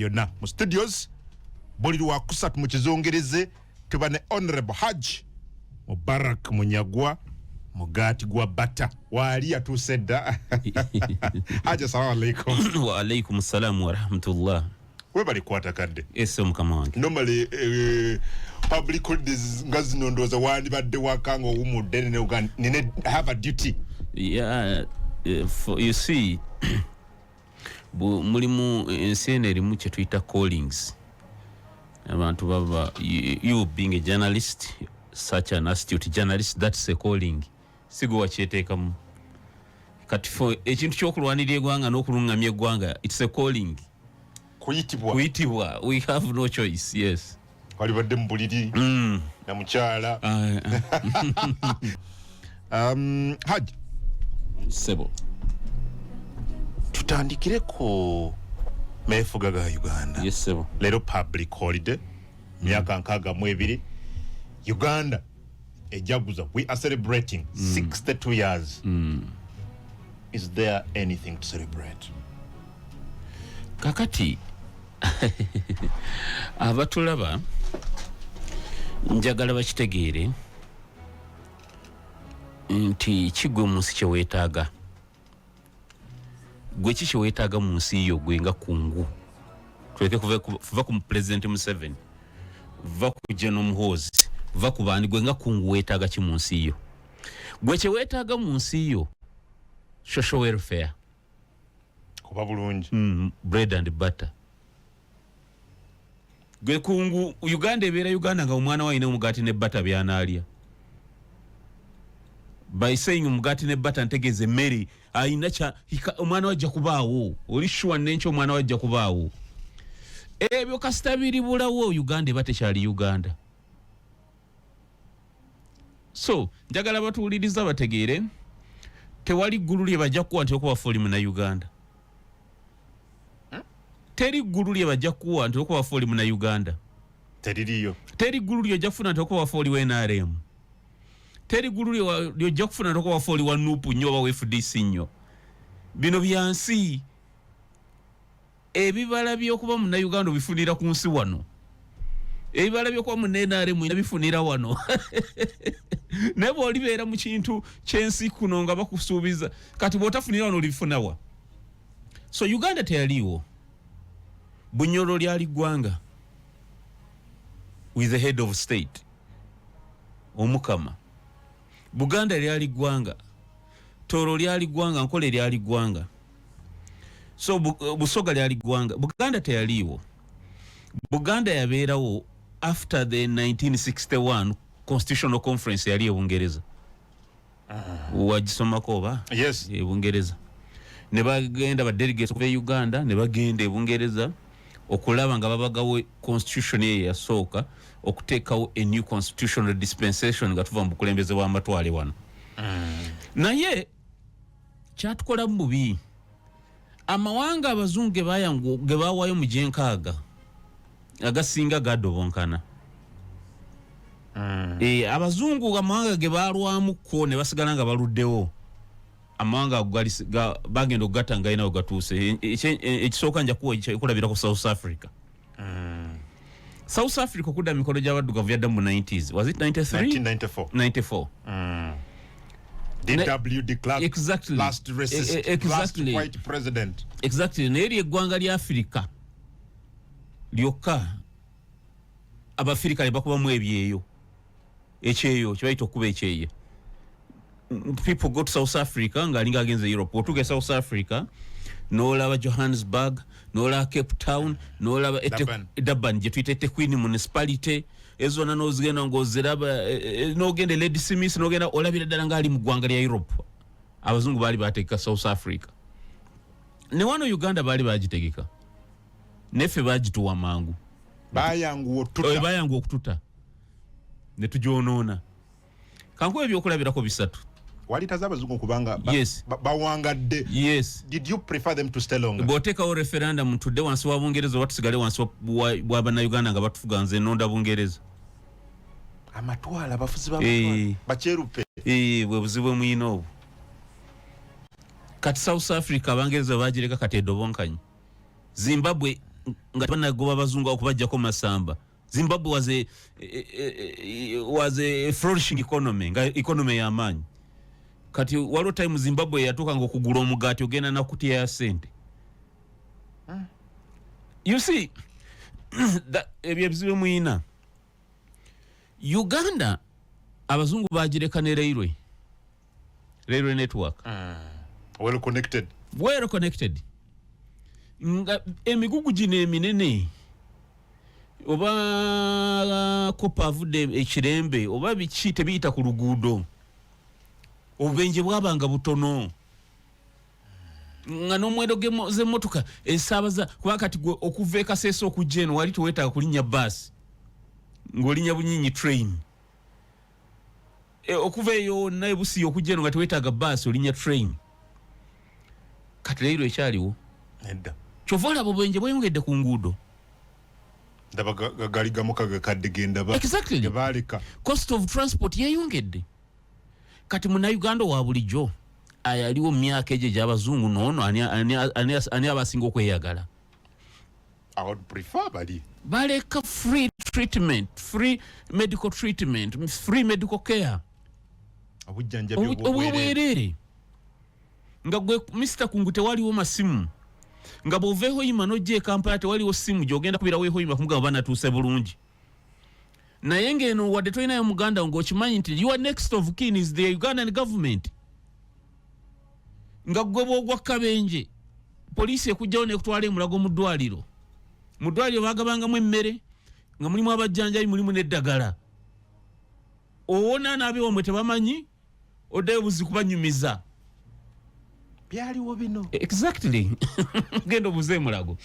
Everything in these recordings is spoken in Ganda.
Yonna mu studios buli lwakusatu mu kizungirizi tuba ne Honorable Hajj Mubarak Munyagwa, mugaati gwa bata waali yatuuse dda. Hajj, assalamu alaikum. Wa alaikum salamu warahmatullah. Webali kwata kadde. Ese mukama wange. Normally public holidays nga zino ndowooza wandibadde waka nga owumudde nine have a duty. Yeah, for, you see, mulimu ensi eno erimu kye tuyita callings. Abantu baba you being a journalist, such an astute journalist, that's a calling, sigwe wakyeteekamu. Kati for ekintu kyokulwanirira eggwanga n'okulungamya eggwanga, it's a calling. Kuyitibwa. Kuyitibwa, we have no choice, yes. Walibadde mu buliri na mukyala. Hajj. Sebo. Tutandikire ku meefuga ga Uganda. Yes, sebo. Leero public holiday, myaka 62 Uganda ejaguza. We are celebrating 62 years. Is there anything to celebrate? Kakati abatulaba njagala bakitegeere nti kigwe mu nsi kyeweetaaga, gwe ki kyeweetaaga mu nsi yo gwe nga kungu. Tuleke kuva ku President Museveni, va ku General Muhoozi, va ku bandi. Gwe nga kungu weetaaga ki mu nsi yo? Gwe kyeweetaaga mu nsi yo, social welfare. Kuba bulungi. Bread and butter. Gwe kungu, Uganda ebeera Uganda nga omwana we alina omugaati ne butter byanaalya. By saying omugaati ne butter, ntegeeza emmere alina kya omwana we ajja kubaawo, oli sure nenkya omwana we ajja kubaawo. Ebyo kasita biribulawo, Uganda eba tekyali Uganda. So njagala batuwuliriza bategeere, tewali ggulu lye bajja kuwa nti okubafa oli Munauganda. Teri ggulu lye bajja kuwa nti okubafa oli Munauganda. Teririyo. Teri ggulu lyojja kufuna nti okubafa oli wa NRM. Teri ggulu lyojja kufuna nti okubafa oli wa NUP nnyo oba wa FDC nnyo. Bino byansi. Ebibala by'okuba Munauganda obifunira ku nsi wano. Ebibala by'okuba mu NRM bifunira wano. Naye bw'olibeera mu kintu ky'ensi kuno nga bakusuubiza, kati bw'otafunira wano olibifunawa? So Uganda teyaliiwo. Bunyoro lyali ggwanga with the head of state omukama. Buganda lyali ggwanga, Toro lyali ggwanga, Nkole lyali ggwanga, so Busoga lyali ggwanga. Buganda teyaliiwo. Buganda yabeerawo after the 1961 Constitutional Conference yali e Bungereza. Wagisomako oba? Yes. E Bungereza ne bagenda ba delegates okuva e Uganda ne bagenda e Bungereza okulaba nga babagawo constitution eyo yasooka okuteekawo a new constitutional dispensation nga tuva mu bukulembeze bw'amatwale wano. Naye kyatukolamu bubi. Amawanga abazungu ge bawayo mu gyenkaaga agasinga gadobonkana. Abazungu amawanga ge balwamukko ne basigala nga baluddewo, amawanga ago bagenda okugatta nga galina we gatuuse. Ekisooka nja kuwa ekulabirako South Africa. South Africa okudda mu mikono gy'abaddugavu yadda mu 90s, was it 93? 1994. 94. DW de Klerk. Exactly. Last racist, Exactly. last white president. Exactly. Naye eri eggwanga lya Afirika lyokka Abafirika ne bakubamu ebyeyo, ekyeyo kyebayita okuba ekyeyo. People go to South Africa ng'alinga agenze Europe. Otuuka e South Africa n'olaba Johannesburg, n'olaba Cape Town, n'olaba Durban. Durban gye tuyita eThekwini Municipality, ezo zonna n'ozigenda ng'oziraba, n'ogenda e Ladysmith, n'ogenda olabira ddala ng'ali mu ggwanga lya Europe. Abazungu baali bategeka South Africa. Ne wano Uganda baali bagitegeka, neffe bagituwa mangu. Bayanguwa otuta. Bayanguwa okututa ne tugyonoona. Kankuwa ebyokulabirako bisatu. Walitaza abazungu kubanga Yes. bawangadde. Yes. Did you prefer them to stay longer? Bw'oteekawo referendum, tudde wansi wa Bungereza oba tusigale wansi wa Bannayuganda nga batufuga, nze nonda Bungereza. Amatwala, abafuzi b'amatwala bakyerupe. Bwe buzibu bwe muyina obwo. Kati South Africa Abangereza bagireka, kati edobonkanye. Zimbabwe Nga banagoba abazungu okubajjako masamba, Zimbabwe was a flourishing economy, nga economy y'amaanyi. Kati waliwo time Zimbabwe yatuuka nga okugula omugaati ogenda nakutiya ya sente. You see, ebyo ebizibu muyina. Uganda abazungu bagireka ne railway network. Well connected. Well connected, nga emigugu gino eminene, oba copper avudde ekirembe oba biki, tebiyita ku luguudo. Obubenje bwabanga butono, nga n'omuwendo z'emmotoka esaabaza, kuba kati gwe okuva ekaseesa okujja eno wali teweetaaga kulinnya baasi, ng'olinnya bunyinyi train. Okuva eyo wonna ebusiya okujja eno nga teweetaaga baasi, olinnya train. Kati leero ekyaliwo? Nedda. Kyova olaba obubenje bweyongedde ku nguudo. Ndaba gali gamuka gakadde gendaba. Gebaleka. Cost of transport yeyongedde. Kati Munauganda owa bulijjo ayaliwo mu myaka egyo egy'abazungu noono, ani abasinga okweyagala? I would prefer bali. Baleka free treatment, free medical treatment, free medical care. Obujjanjabi obwobwereere. Obwobwereere, nga gwe Mr Kungu tewaliwo masimu, nga bw'ova ehoyima n'ojja e Kampala tewaliwo simu gy'ogenda kubirawo ehoyima kumugamba banatuuse bulungi. Naye ng'eno wadde tolinayo muganda wo, ng'okimanyi nti your next of kin is the Ugandan government, nga gwe bw'ogwa kabenje poliisi ekugjawo nekutwala emulago mu ddwaliro. Mu ddwaliro bagabangamu emmere, nga mulimu abajjanjabi, mulimu n'eddagala. Owona n'abewamwe tebamanyi, oddayo buzi kubanyumiza. Byaliwo bino. Exactly, genda obuze emulago.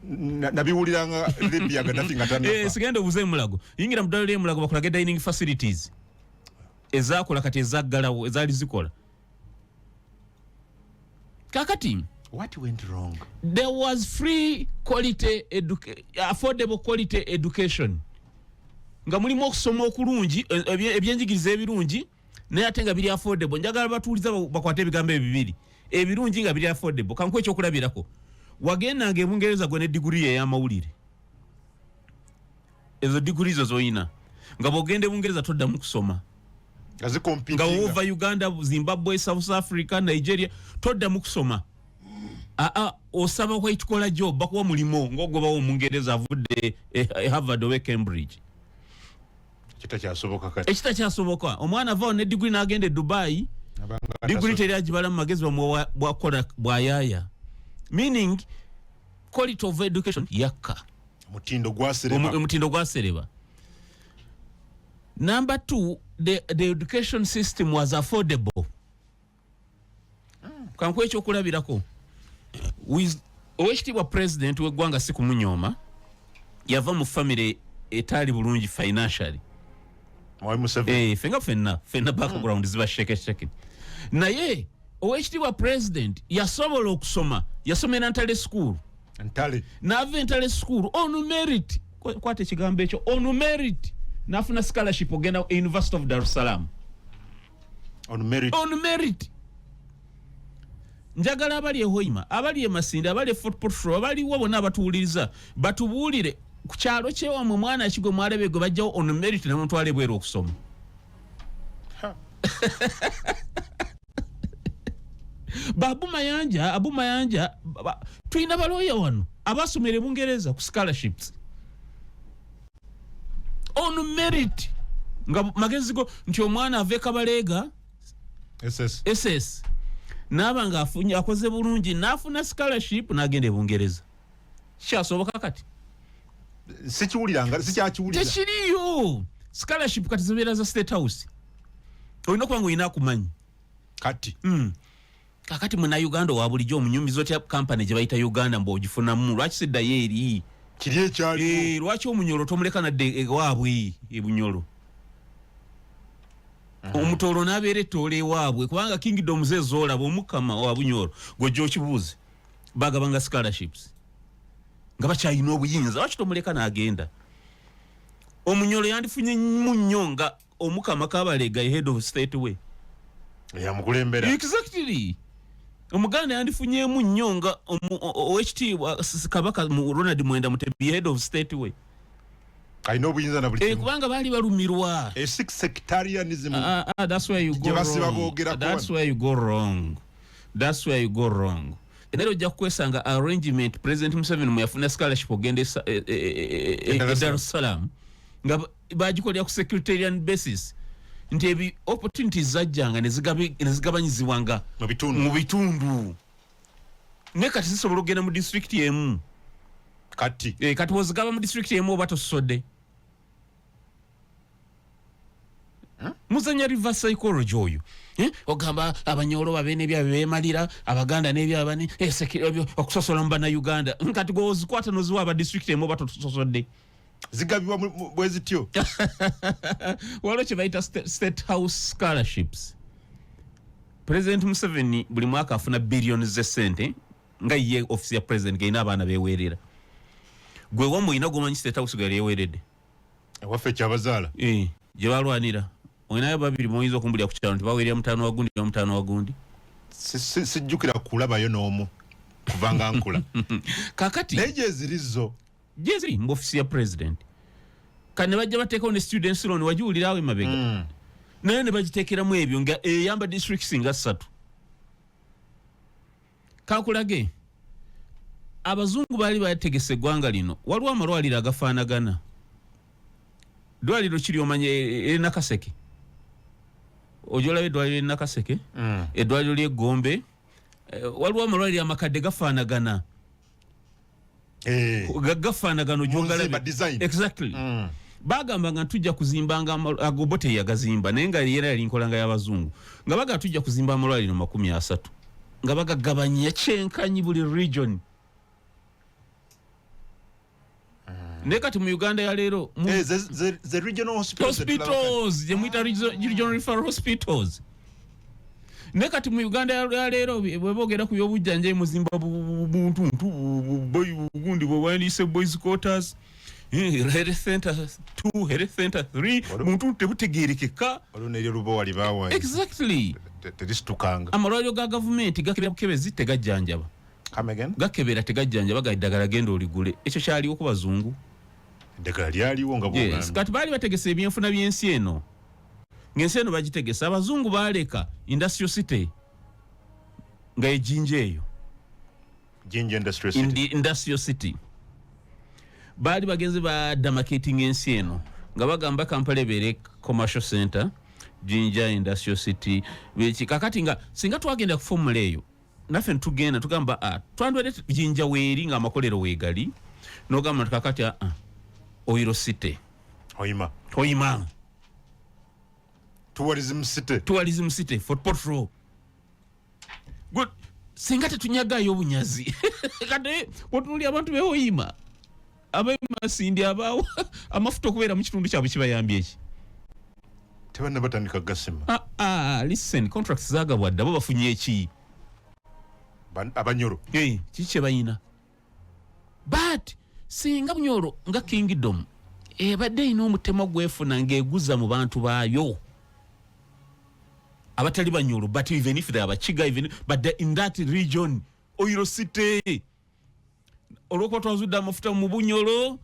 Nabiwuliranga Libya Gaddafi nga tanafa. Sigenda obuze emulago, yingira mu ddwaliro emulago bakulage dining facilities ezakola kati, ezaggalawo, ezaali zikola kakati. What went wrong? There was free quality affordable quality education, nga mulimu okusoma okulungi, ebyenjigiriza ebirungi, naye ate nga biri affordable. Njagala batuuliza bakwate ebigambo ebibiri, ebirungi nga biri affordable. Kankuwa ekyokulabirako. Wagendanga ebungereza gwe ne diguri ey'amawulire, ezo diguri zo zoyina, nga bwogenda ebungereza toddamu kusoma. Nga zicompetinga. Nga wova Uganda, Zimbabwe, South Africa, Nigeria, toddamu kusoma. Aa, osaba white collar job, bakuwa mulimo ngaogobawo omungereza avudde e Harvard oba e Cambridge. Kitakyasoboka kati. Ekitakyasoboka, omwana avaawo ne diguri n'agenda e Dubai. Abanga diguri ataso- teri agibala mu magezi, bamuwa bwakola bwayaaya, meaning quality of education yakka. Omutindo gwasereba. Omutindo gwasereba. Number two, the education system was affordable. Kankuwa ekyokulabirako. Owekitiibwa president w'eggwanga, si kumunyooma, yava mu family etaali bulungi financially. Mwami Museveni. Eh, fenga fenna background ziba shekesheke, naye owekitiibwa president yasobola okusoma, yasomera Ntale School. Ntale. N'ava Entale School on merit. Kwata ekigambo ekyo, on merit, n'afuna scholarship ogenda University of Dar es Salaam. On merit. On merit. Njagala abali ehoima, abali emasindi, abali e Fort Portal, abaliwo bonna abatuwuliriza batubuulire ku kyalo kyewamwe mwana ki gwe mwalabye gwe bajjawo on merit namutwala ebweru okusoma. Ha. Babu Mayanja, Abu Mayanja, tulina balooya wano abasomera ebungereza ku scholarships on merit, nga magezi go nti omwana ava ekabaleega SS. SS, naaba nga afunye, akoze bulungi, n'afuna scholarship n'agenda ebungereza. Kikyasoboka kati? Sikiwuliranga, sikyakiwulira. Tekiriyo. Scholarship kati zibeera za State House, olina okuba nga olina akumanyi. Kati. Kakati munauganda owa bulijjo omunyumiza otya kampany gye bayita Uganda mbu ogifunamu? Lwaki siddayo eri? Kiri ekyaliwo. Lwaki omunyolo tomuleka nadde ewaabwe ebunyolo, omutoolo n'abeera ettoolo ewaabwe? Kubanga kingdoms ezoolaba, omukama wa Bunyolo gwojja okibuuze, bagabanga scholarships nga bakyalina obuyinza. Lwaki tomuleka n'agenda? Omunyolo yandifunye mu nnyo nga omukama Kabalega head of state we yamukulembera. Exactly. Omuganda yandifunyemu nnyo nga owekitiibwa Kabaka Ronald Mwenda Mutebi, head of state we. Alina obuyinza na buli eh, kubanga baali balumirwa. A sectarianism. Ah, ah, that's where you go wrong. That's where you go wrong. That's where you go wrong. Era ojja kukwesanga arrangement President Museveni mwe yafuna scholarship ogenda e, e, e, e Dar es Salaam nga bagikolera ku secretarian basis, nti ebi opportunities zajjanga ne zigabanyizibwanga mu bitundu, naye kati zisobola okugenda mu district emu. Kati kati wozigaba mu district emu oba tososodde. Muzanya reverse psychology oyo. Ogamba Abanyolo babe n'ebyabwe beemalira, Abaganda n'ebyabwe, okusosola mu Bannayuganda. Kati gwe ozikwata noziwa aba district emu oba totusosodde. Zigabibwa bwe zityo. Waliwo kye bayita State House scholarships. President Museveni buli mwaka afuna billions z'essente nga ye office ya president gerina abaana beweerera. Gwe wamwe olina gwomanyi State House gwe yali yeweeredde? Ewaffe kyabazaala. Gye balwanira. Olinayo babiri moyinza okumbulira ku kyalo nti baweerera mutaano wa gundi oba mutaano wa gundi? Sijjukira kulabayo n'omu kuva nga nkula. Kakati naye gyeziri zo. Gyeziri mu ofisi ya president. Kati ne bajja bateekawo ne students loan, wagiwulirawo emabega. Naye ne bagiteekeramu ebyo nga eyamba districts nga 3. Kankulage, abazungu baali bategese eggwanga lino, waliwo amalwaliro agafaanagana. Ddwaliro kiri omanye eri Nakaseke, ojja olaba eddwaliro eri Nakaseke, eddwaliro ly'Eggombe, waliwo amalwaliro amakadde gafaanagana. Gafaanagana ojja Munzimba ogalabe. Design. Exactly. Bagamba nga tujja kuzimbanga agobote yagazimba, naye nga yera yali nkola nga y'abazungu, nga bagamba tujja kuzimba amalwaliro 30 nga bagagabanya kyenkanyi buli region. Naye kati mu Uganda ya leero Ze regional hospitals. Hospitals gye muyita regional referral hospitals. Naye kati mu Uganda ya leero bwe boogera ku byobujjanjabi, muzimba buntuntu gundi bwe wandiise boys quarters, health center 2, health center 3, buntu tebutegerekeka. Waliwo neryo lubowa libawa. Exactly. Terisitukanga. Amalwaliro ga gavumenti gakebera bukebezi, tegajjanjaba. Come again? Gakebera, tegajjanjaba, ga eddagala genda oligule. Ekyo kyaliwo ku bazungu. Eddagala lyaliwo nga Yes. bwogambye. Kati baali bategese ebyenfuna by'ensi eno, ng'ensi eno bagitegese. Abazungu baaleka industrial city nga ejinja eyo. Jinja Industrial City. Industrial city. Baali bagenze ba demarcating ensi eno nga bagamba Kampala ebeere commercial center, Jinja industrial city, biki. Kakati nga singa twagenda ku formula eyo naffe ntugenda tugamba, ah, twandwadde Jinja weeri nga amakolero weegali, nogamba nti kakati oil city. Hoima. Hoima. Tourism city. Tourism city for petrol. Good. Singa tetunyagayo obunyazi. Kati otunuli abantu behoima abemasindi abaawo amafuta okubeera mu kitundu kyabwe kibayambye eki? Tebanna batandika gasima. Ah, ah, listen, contracts zagabwa dda, bo bafunye eki? Abanyoro. Eh, kiki kye bayina? But singa Bunyoro nga kingdom ebadde erina omutemwa gwefuna ng'eguza mu bantu baayo abatali Banyoro, but even if they are Bakiga, even but they're in that region, oil city, olwokuba twazudde amafuta mu Bunyoro,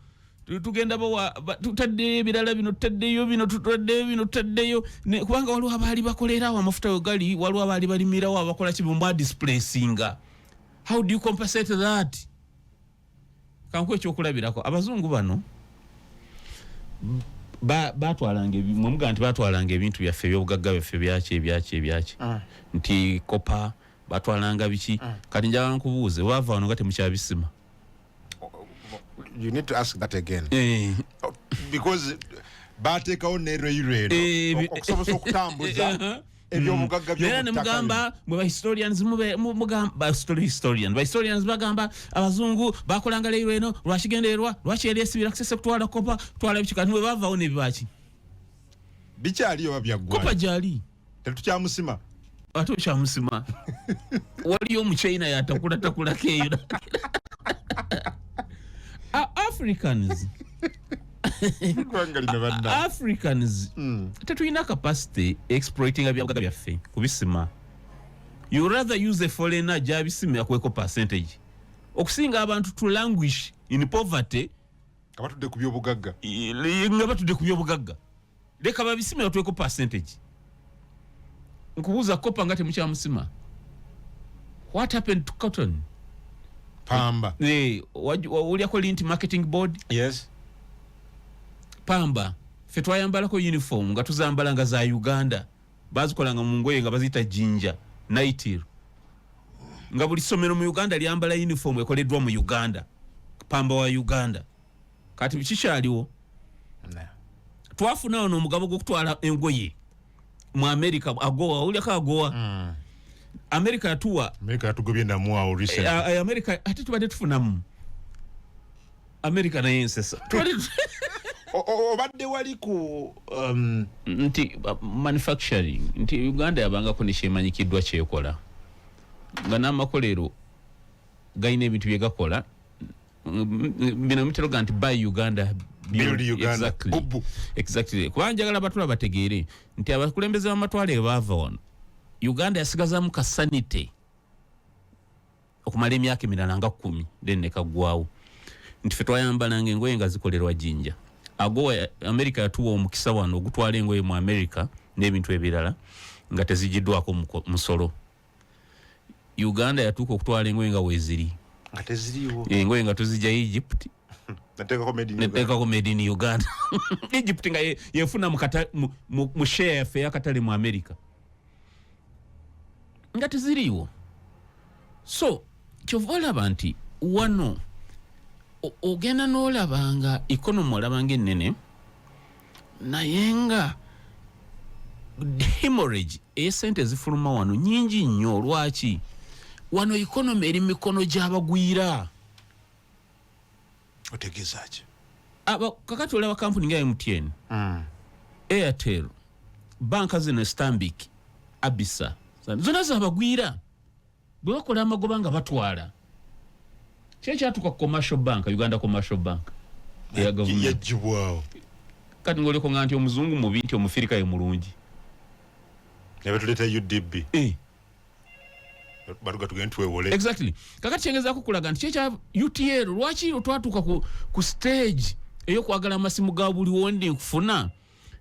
tugenda bawa tutaddeyo ebirala bino, tutaddeyo bino, tutaddeyo bino, tutaddeyo kubanga waliwo abaali bakolerawo amafuta we gali, waliwo abaali balimirawo, abakola ki, bwe displacinga, how do you compensate that? Kankuwa ekyokulabirako. Abazungu bano batwalanga mwemugaa nti batwalanga ebintu byaffe, ebyobugagga byaffe, byaki ebyaki ebyaki, nti copper batwalanga biki. Kati njagala nkubuuze, bava wano nga temukyabisima? You need to ask that again. Eh. Because bateekawo ne railway eno okusobosa okutambuza ebyobugagga. Era ne mugamba mwe ba historians, mugamba ba story historian, ba historians bagamba abazungu bakolanga railway eno lwakigendererwa, lwaki yali esibira access kutwala copper, kutwala biki. Kati mwe bavaawo nebibaki? Bikyaliyo oba byaggwayo? Copper gyali. Tetukyamusima. Ate okyamusima, waliyo omuchina yatakulatakulako eyo. Africans Eggwanga lino banna. Africans tetulina capacity exploitinga byabugagga byaffe kubisima. You rather use a foreigner gyabisime akuweko percentage okusinga abantu to languish in poverty. Nga batudde ku byobugagga. Nga batudde ku byobugagga. Leka babisime batuweko percentage. Nkubuuza, copper nga temukyamusima, what happened to cotton? Pamba. Eh, wawulyako Lint Marketing Board? Yes. Pamba ffe twayambalako uniform nga tuzambala nga za Uganda, bazikolanga mu ngoye nga baziyita Jinja Nitil, nga buli ssomero mu Uganda lyambala uniform ekoleddwa mu Uganda, pamba wa Uganda. Kati kikyaliwo? Twafuna wano omugabo gw'okutwala engoye mu America, AGOA. Wawulyako AGOA? Mm. America yatuwa. America yatugobye namu awo recently. America ate tubadde tufunamu America, naye ensesa. Obadde wali ku Nti manufacturing, nti Uganda yabangako nekyemanyikiddwa kyekola, nga n'amakolero galina ebintu byegakola. Bino bitero nti Buy Uganda, Build Uganda. Exactly. Bubu. Exactly, kuba njagala batula bategeere nti abakulembeze b'amatwale baava wano, Uganda yasigazamu ka sanity okumala emyaka emirala nga 10, then nekaggwawo, nti fe twayambalanga engoye nga zikolerwa Jinja. AGOA, America yatuwa omukisa wano ogutwala engoye mu America n'ebintu ebirala nga tezigiddwako musolo. Uganda yatuuka okutwala engoye nga weeziri. Nga teziriiwo. Engoye nga tuzijja Egypt. Nateekako made in Uganda. Neteekako made in Uganda. Egypt nga yefuna mu share yaffe eyakatale mu America nga teziriiwo. So kyova olaba nti wano ogenda n'olaba nga economy olaba nga ennene, naye nga hemorrhage ey'esente ezifuluma wano nyingi nnyo. Lwaki wano economy eri mu mikono gy'abagwira? Otegeeza ki? Kakati olaba kampuni nga MTN, Airtel, banka zino, Stanbic, Absa, zonna zabagwira. Bwe bakola amagoba nga batwala. Kyekyatuka ku Commercial Bank, Uganda Commercial Bank eya gavumenti. Yagibwawo. Kati ngaoleko nti omuzungu mubi, nti omufirika ye mulungi. Ne batuleeta UDB. Eh. Batuga tugende twewole. Exactly. Kakati kyengezaako kulaga nti kyekya UTL, lwaki twatuuka ku stage ey'okwagala amasimu ga buli wondi nkufuna,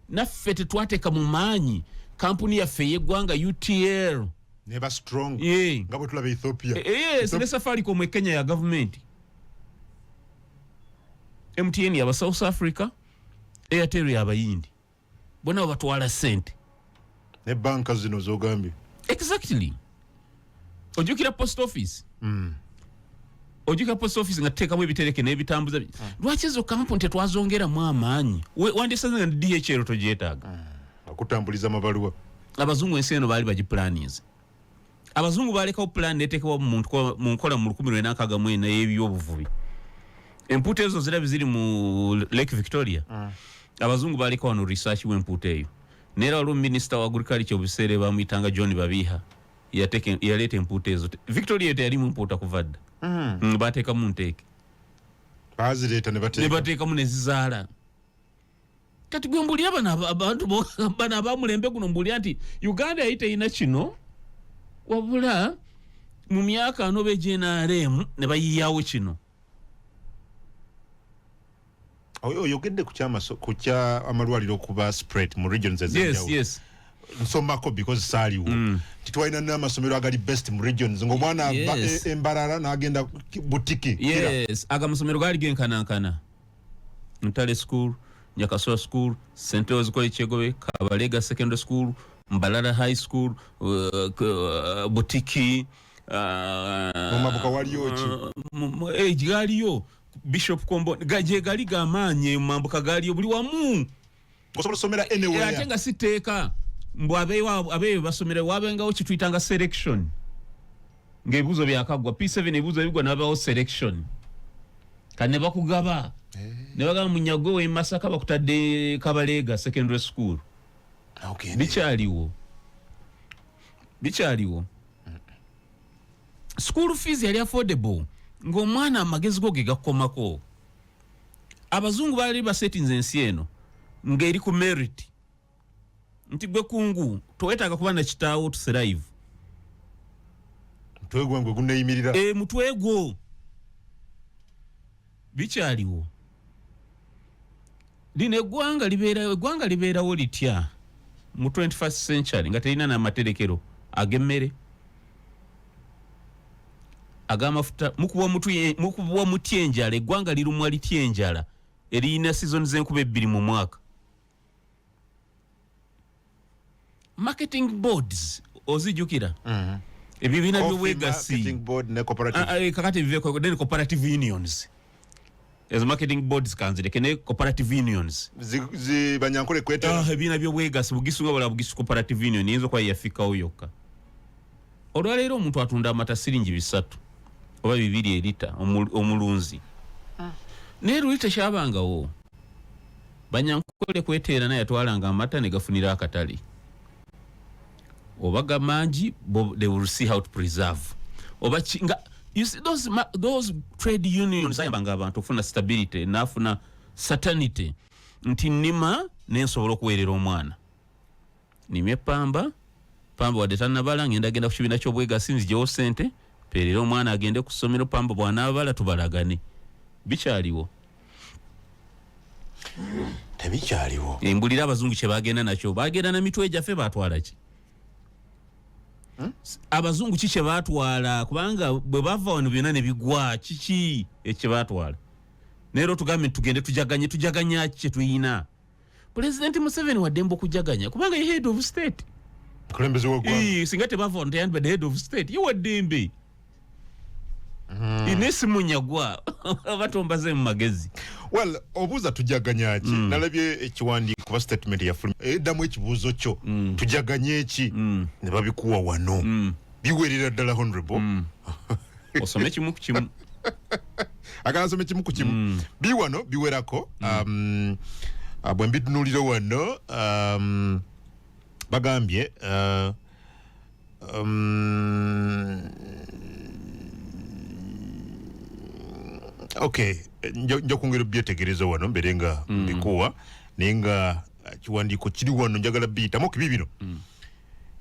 naffe tetwateeka mu maanyi kampuni yaffe ey'eggwanga UTL neba strong nga bwe tulaba Ethiopia. Yes, ne Safaricom e Kenya ya gavumenti, MTN yaba South Africa, Airtel yabayindi, bonna batwala sente. Ne banka zino zogambye. Exactly. Ojjukira post office? Ojjukira post office nga tuteekamu ebitereke n'ebitambuza? Lwaki ezo kampuni tetwazongeramu amaanyi? Wandisanze nga DHL togyetaaga. Okutambuliza amabaluwa. Abazungu ensi eno baali bagipulaninze. Abazungu balekawo pulaani neteekebwa mu nkola mu 1964 ey'ebyobuvubi. Empuuta ezo zirabi ziri mu Lake Victoria. Abazungu baleka wano research w'empuuta eyo, neera waliwo minisita wa agriculture obuseere bamuyitanga John Babiiha, yaleeta empuuta ezo. Victoria eyo teyalimu mpuuta kuva dda. Bateekamu nteeke. Bazireeta ne ne bateeka. Bateekamu nezizaala. Kati gwe mbulira, bano abantu bano abamulembe guno, mbulira nti Uganda yali teyina kino, wabula mu myaka ano begnrm ne bayiyawo kino. Oyogedde ku kya amalwaliro okuba spread mu regions ez'enjawulo. Nsomako because saaliwo nti twalina n'amasomero agali best mu regions, ng'omwana ava Embarara n'agenda Butiki Kira. Yes, aga amasomero gaali genkanankana: Ntale School, Nyakasura School, St Leo's College Kyegobe, Kabalega Secondary School, Mbarara High School, Butiki. Mu Mabuka waliyo ki? Galiyo Bishop Kombo, gye gali gamaanyi mu Mambuka, galiyo buli wamu. Osobola osomera Ate anywhere. nga si tteeka mbu abeeyo basomera. Wabengawo kituyitanga selection, ng'ebibuuzo byakaggwa P7, ebibuuzo bigwa nabawo selection, kati ne bakugaba ne bagamba munyagwe w'e Masaka bakutadde Kabalega Secondary School. Bikyaliwo, bikyaliwo. School fees yali affordable, ng'omwana amagezi go ge gakomako. Abazungu baali basetinze ensi eno ng'eri ku merit, nti gwe kungu towetaaga kuba na kitaawo to thrive. Mutwe gwange guneyimirira. E, mutwe gwo bikyaliwo. Lino eggwanga libeera, eggwanga libeerawo litya mu 21st century nga terina n'amaterekero ag'emmere, ag'amafuta? Mukubwa mutya enjala? Eggwanga lirumwa litya enjala eriyina season z'enkuba ebbiri mu mwaka? Marketing boards ozijjukira? Ebibiina Coffee by'obwegassi. Marketing Board ne cooperative. Ah, ah, kakati biveeko, then cooperative unions. Ezo marketing boards kanzireke, ne cooperative unions. Banyankole kwetera. Ah, ebibiina by'obwegassi, Bugisu nga bala Bugisu Cooperative Union eyinza okuba yeyafikawo yokka. Olwaleero omuntu atunda amata siringi 3 oba 2 erita, omulunzi. Naye luli tekyabangawo. Banyankole kweteera naye yatwalanga amata ne gafunira akatale, oba gamangi, they will see how to preserve oba ki, nga you see those trade unions ayambanga abantu okufuna stability, nafuna certainty nti nnima nensobola okuweerera omwana, nimye pamba, pamba wadde tannabala, ngenda genda ku kibiina ky'obwegassi nzijewo sente mpeerere omwana agende ku ssomero, pamba bw'anaabala tubalagane. Bikyaliwo? Tebikyaliwo. Mbulira abazungu kye bagenda nakyo. Bagenda na mitwe gyaffe, batwala ki? Abazungu ki kye batwala? Kubanga bwe bava wano byonna ne bigwa, kiki ekye batwala? Naye era otugambe nti tugende tujaganye, tujaganya ki kye tuyina? Pulezidenti Museveni waddembe okujaganya kubanga ye head of state. Mukulembeze w'eggwanga. Ii, singa tebava wano teyandibadde head of state. Ye waddembe. Naye si munyagwa oba tombaze mu magezi. Well, obuuza tujaganya ki? Nalabye ekiwandiiko kuba statement yafulumye eddamu ekibuuzo kyo, tujaganye ki? Ne babikuwa wano, biwerera ddala, honorable. Osome kimu ku kimu. Agala asome kimu ku kimu. Bi wano biwerako. Bwe mbitunuulira wano, bagambye okay, nja kwongera obyetegereza wano mbere nga mbikuwa, naye nga kiwandiiko kiri wano, njagala biyitamu kibi bino.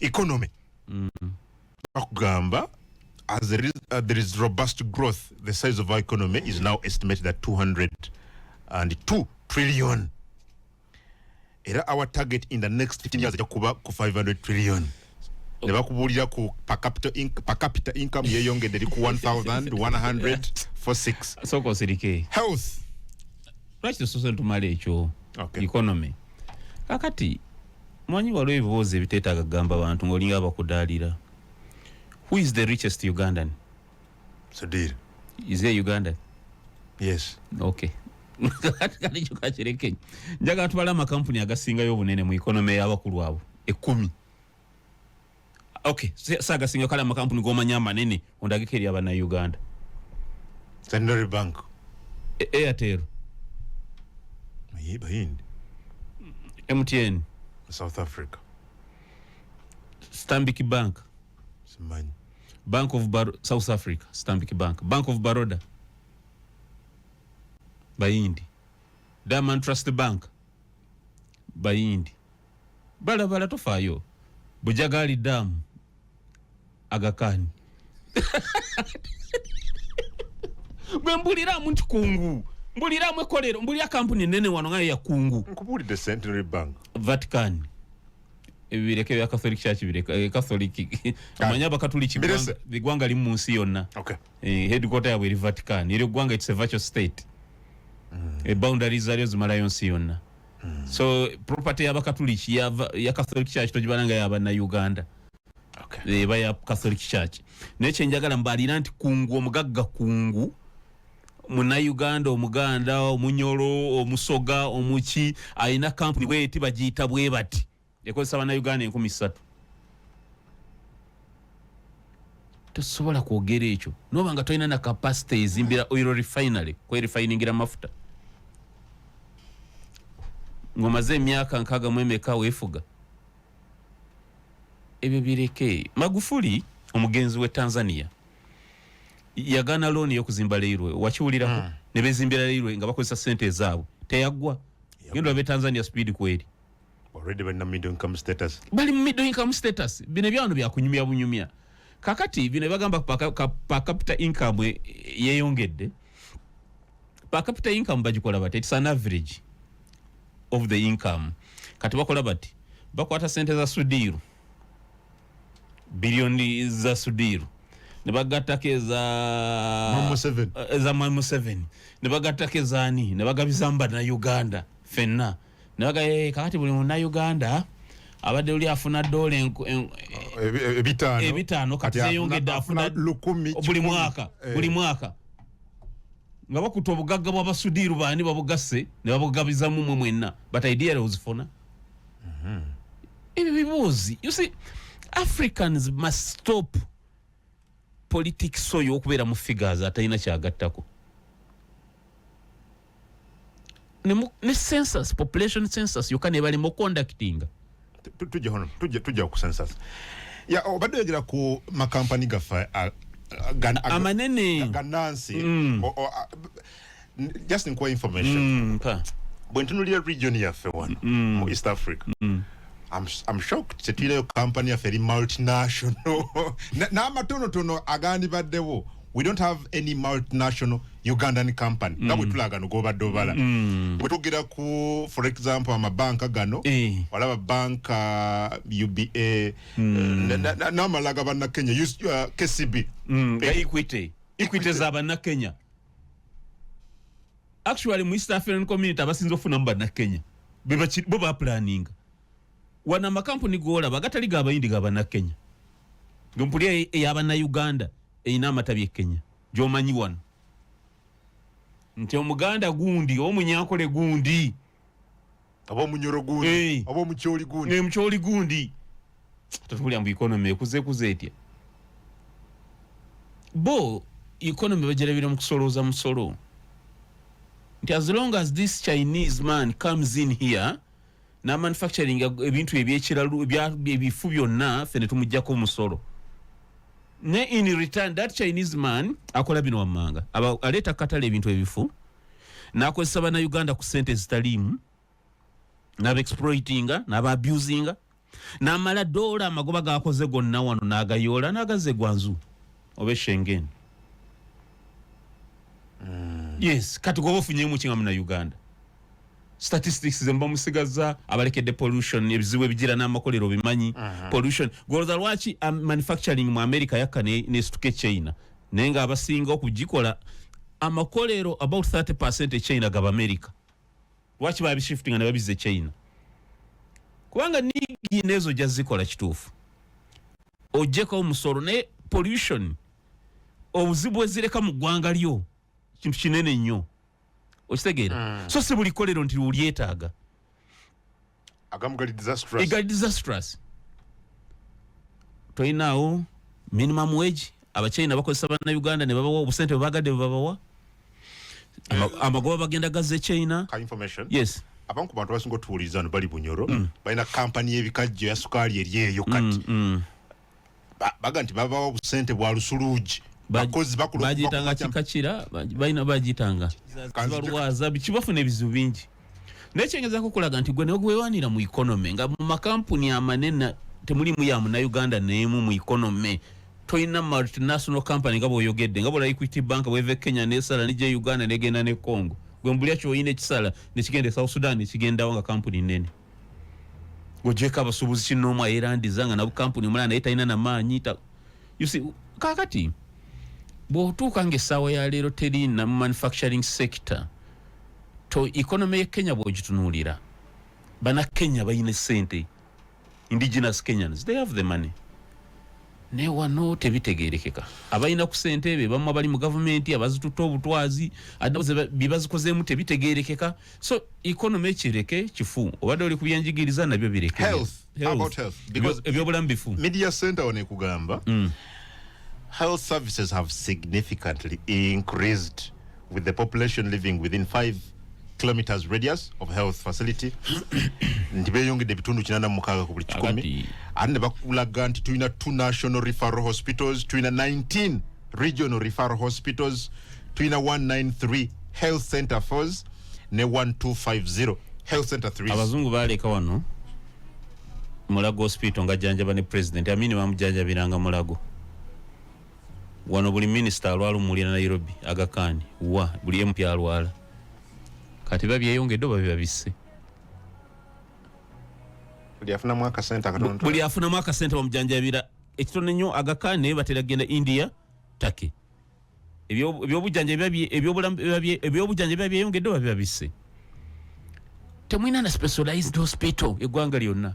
Economy, bakugamba as there is robust growth, the size of our economy is now estimated at 202 trillion. Era our target in the next 15 years ejja kuba ku 500 trillion. Ne bakubuulira ku per capita income yeeyongedde, eri ku 1146. Sooka osirike. Health. Lwaki tosoose ntumala ekyo? Okay. Economy kakati mwanyi, waliwo ebibuuzo ebiteetaaga kugamba bantu ng'olinga abakudaalira. Who is the richest Ugandan? Sudhir. Is he Ugandan? Yes. Okay, kati kali kyo kakireke. Njagala tubale amakampuni agasingayo obunene mu economy y'abakulu abo 10. Okay, si agasinga, kale amakampuni g'omanyi amanene ondageko eri Abannayuganda. Centenary Bank. Airtel. Bahindi. MTN. South Africa. Stanbic Bank. Simanyi. Bank of South Africa, Stanbic Bank, Bank of Baroda, Bayindi, Diamond Trust Bank, Bayindi, balabala tofaayo, Bujagali Dam, Agakani. Bwe mbuliramu nti kungu, mbuliramu ekolero, mbulira kampuni nene wano ngayo ya kungu. Nkubuulidde Centenary Bank. Vatican. Ebireke bya Catholic Church bireka, Catholic amanya Abakatuliki. Mbirese. Eggwanga limu mu nsi yonna. Headquarter yabwe eri Vatican. Eri eggwanga, it's a virtual state. Boundaries zalyo zimalayo nsi yonna. So property y'Abakatuliki ya Catholic Church togibala nga y'Abannayuganda. Eba ya Catholic Church. Naye kyenjagala mbalira nti kungu, omugagga kungu Munnayuganda, Omuganda, Omunyolo, Omusoga, omuki, alina kampuni bweti bagiyita bwe bati, ekozesa Bannayuganda 3000. Tosobola kwogera ekyo noba nga tolina na capacity ezimbira oil refinery kwerefiningira amafuta ng'omaze emyaka 60 emeka weefuga. Ebyo bireke. Magufuli omugenzi we Tanzania yagaana looni y'okuzimba railway, wakiwulirako? Ne bezimbira railway nga bakozesa sente ezaabwe, teyaggwa. Genda olabe Tanzania speed kweri. Already balina middle income status. Bali mu middle income status. Bino ebyawano byakunyumya bunyumya. Kakati bino ebagamba per capita income yeyongedde. Per capita income bagikola bati? It's an average of the income. Kati bakola bati, bakwata sente za Sudiru, biliyoni za Sudiru, ne bagattako eza eza Mwami Museveni, ne bagattako ezaani, ne bagabizamu Bannayuganda fenna, ne baga eh, kakati buli Munnayuganda abadde oli afuna dola 500, kati zeyongedde, afuna 1000 buli mwaka. Eh. Buli mwaka nga bakuta obugagga bw'abasudiiru baani, babugasse ne babugabizamu mwe mwenna, but ideally ozifuna. Ebyo bibuuzi. You see, Africans must stop politics oyo okubeera mu figures atalina kyagattako. Ne census, population census yokka nebalema oconductinga. Tujja hono, tujja ku census ya obadde oyogera ku makampani gaffe amanene. Ganansi. Just nkuwa information. Mpa. Bwe ntunulira region yaffe wano mu East Africa, I'm shocked, tetulinayo company yaffe eri multinational. N'amatonotono agandibaddewo, we don't have any multinational Ugandan company nga bwe tulagano gobadde obala. Bwe tugera ku, for example, amabanka gano, walaba banka UBA, n'amalala ga bannakenya, KCB. Nga Equity, Equity za Bannakenya. Actually, mu East African Community abasinze okufunamu Bannakenya. Bo baplaninga wano amakampuni golaba agatali g'Abayindi, ga Bannakenya. Ngampulya ey'Abannayuganda erina amatabi e Kenya gy'omanyi wano nti Omuganda gundi oba Omunyankole gundi. Oba Omunyoro gundi. Oba Omukyoli gundi. Mukyoli gundi. Tatubulya mbu economy ekuze, ekuze etya? Bo economy bagirabira mu kusolooza musolo, nti as long as this Chinese man comes in here na manufacturing ebintu ebyekiralu ebifu byonna, ffe ne tumugjako omusolo, ne in return that Chinese man akola bino wammanga. Aleeta katale ebintu ebifu, n'akozesa Bannayuganda ku sente ezitaliimu, n'abaexploitinga, n'abaabusinga, n'amala doola amagoba gakoze gonna wano n'agayoola n'agazza egwanzu oba eShenzhen. Yes, kati goba ofunyemu ki nga Munauganda? Statistics zemba musigaza abalekedde pollution, ebizibu ebigira n'amakolero bimanyi. Pollution goloza lwaki manufacturing mu America yakka nesituka e China, naye nga abasinga okugikola amakolero about 30 e China gaba America. Lwaki babishiftinga ne babiza e China? Kubanga nigi nezo ojja zikola kituufu, ojjeko omusolo, naye pollution, obuzibu bwezireka mu ggwanga lyo kintu kinene nnyo, okitegeera? So si buli kolero nti ulyetaaga. Agamu gali disastrous. Egali disastrous. Tolinaawo minimum wage. Abachina bakozesa Bannayuganda ne babawa obusente bwe bagadde, bwe babawa. Amagoba bagenda gazza e China. Ka information. Yes. Abamu ku bantu abasinga otuwuliriza wano bali Bunyoro, balina kampani y'ebikajjo ya sukaali eri eyo. Kati baga nti babawa obusente bwa lusuluugi, bakozi bakola bagiyitanga kikakira, balina bagiyitanga balwaza biki, bafuna ebizibu bingi. Naye kyengezako okulaga nti gwe negwewanira mu economy nga mu makampuni amanene temulimu ya Munauganda neemu. Mu economy tolina multinational company nga bwoyogedde, nga bwola Equity Bank bweva e Kenya nesala nejja e Uganda negenda ne Congo. Gwe mbulya kyoyina ekisala nekigenda e South Sudan, nekigendawo nga kampuni nene. Ogyeko abasuubuzi kinoomu ayerandiza nga nabo kampuni omulala naye talina namaanyi. You see, kakati bw'otuuka nga essaawa ya leero teri na manufacturing sector to economy ye Kenya bw'ogitunuulira, Bana Kenya balina sente, indigenous Kenyans, they have the money, naye wano tebitegerekeka. Abalina ku sente be bamu abali mu gavumenti abazitutte obutwazi, ate nabo bye bazikozeemu tebitegerekeka. So economy ekireke kifu. Obadde oli ku byenjigiriza, nabyo bireke. Health. How about health? Because Ebyobulamu bifu. Media Center wano ekugamba health services have significantly increased with the population living within 5 kilometers radius of health facility, nti beyongedde 86% ku buli kikumi. Ate ne bakulaga nti tulina two national referral hospitals, tulina 19 regional referral hospitals, tulina 193 health center 4s ne 1250 health center 3s. Abazungu baleka wano Mulago Hospital nga jjanjaba ne President Amini bamujanjabiranga Mulago. Wano buli minisita alwala omulira Nairobi, Aga Khan wa buli MP alwala. Kati babyeyongedde oba bibabisse? Buli afunamu akasente akatono. Buli afunamu akasente bamujanjabira ekitono ennyo Aga Khan, naye batera kugenda India, Turkey. Ebyobujjanjabi biba byeyongedde oba bibabisse? Temulina na specialized hospital eggwanga lyonna.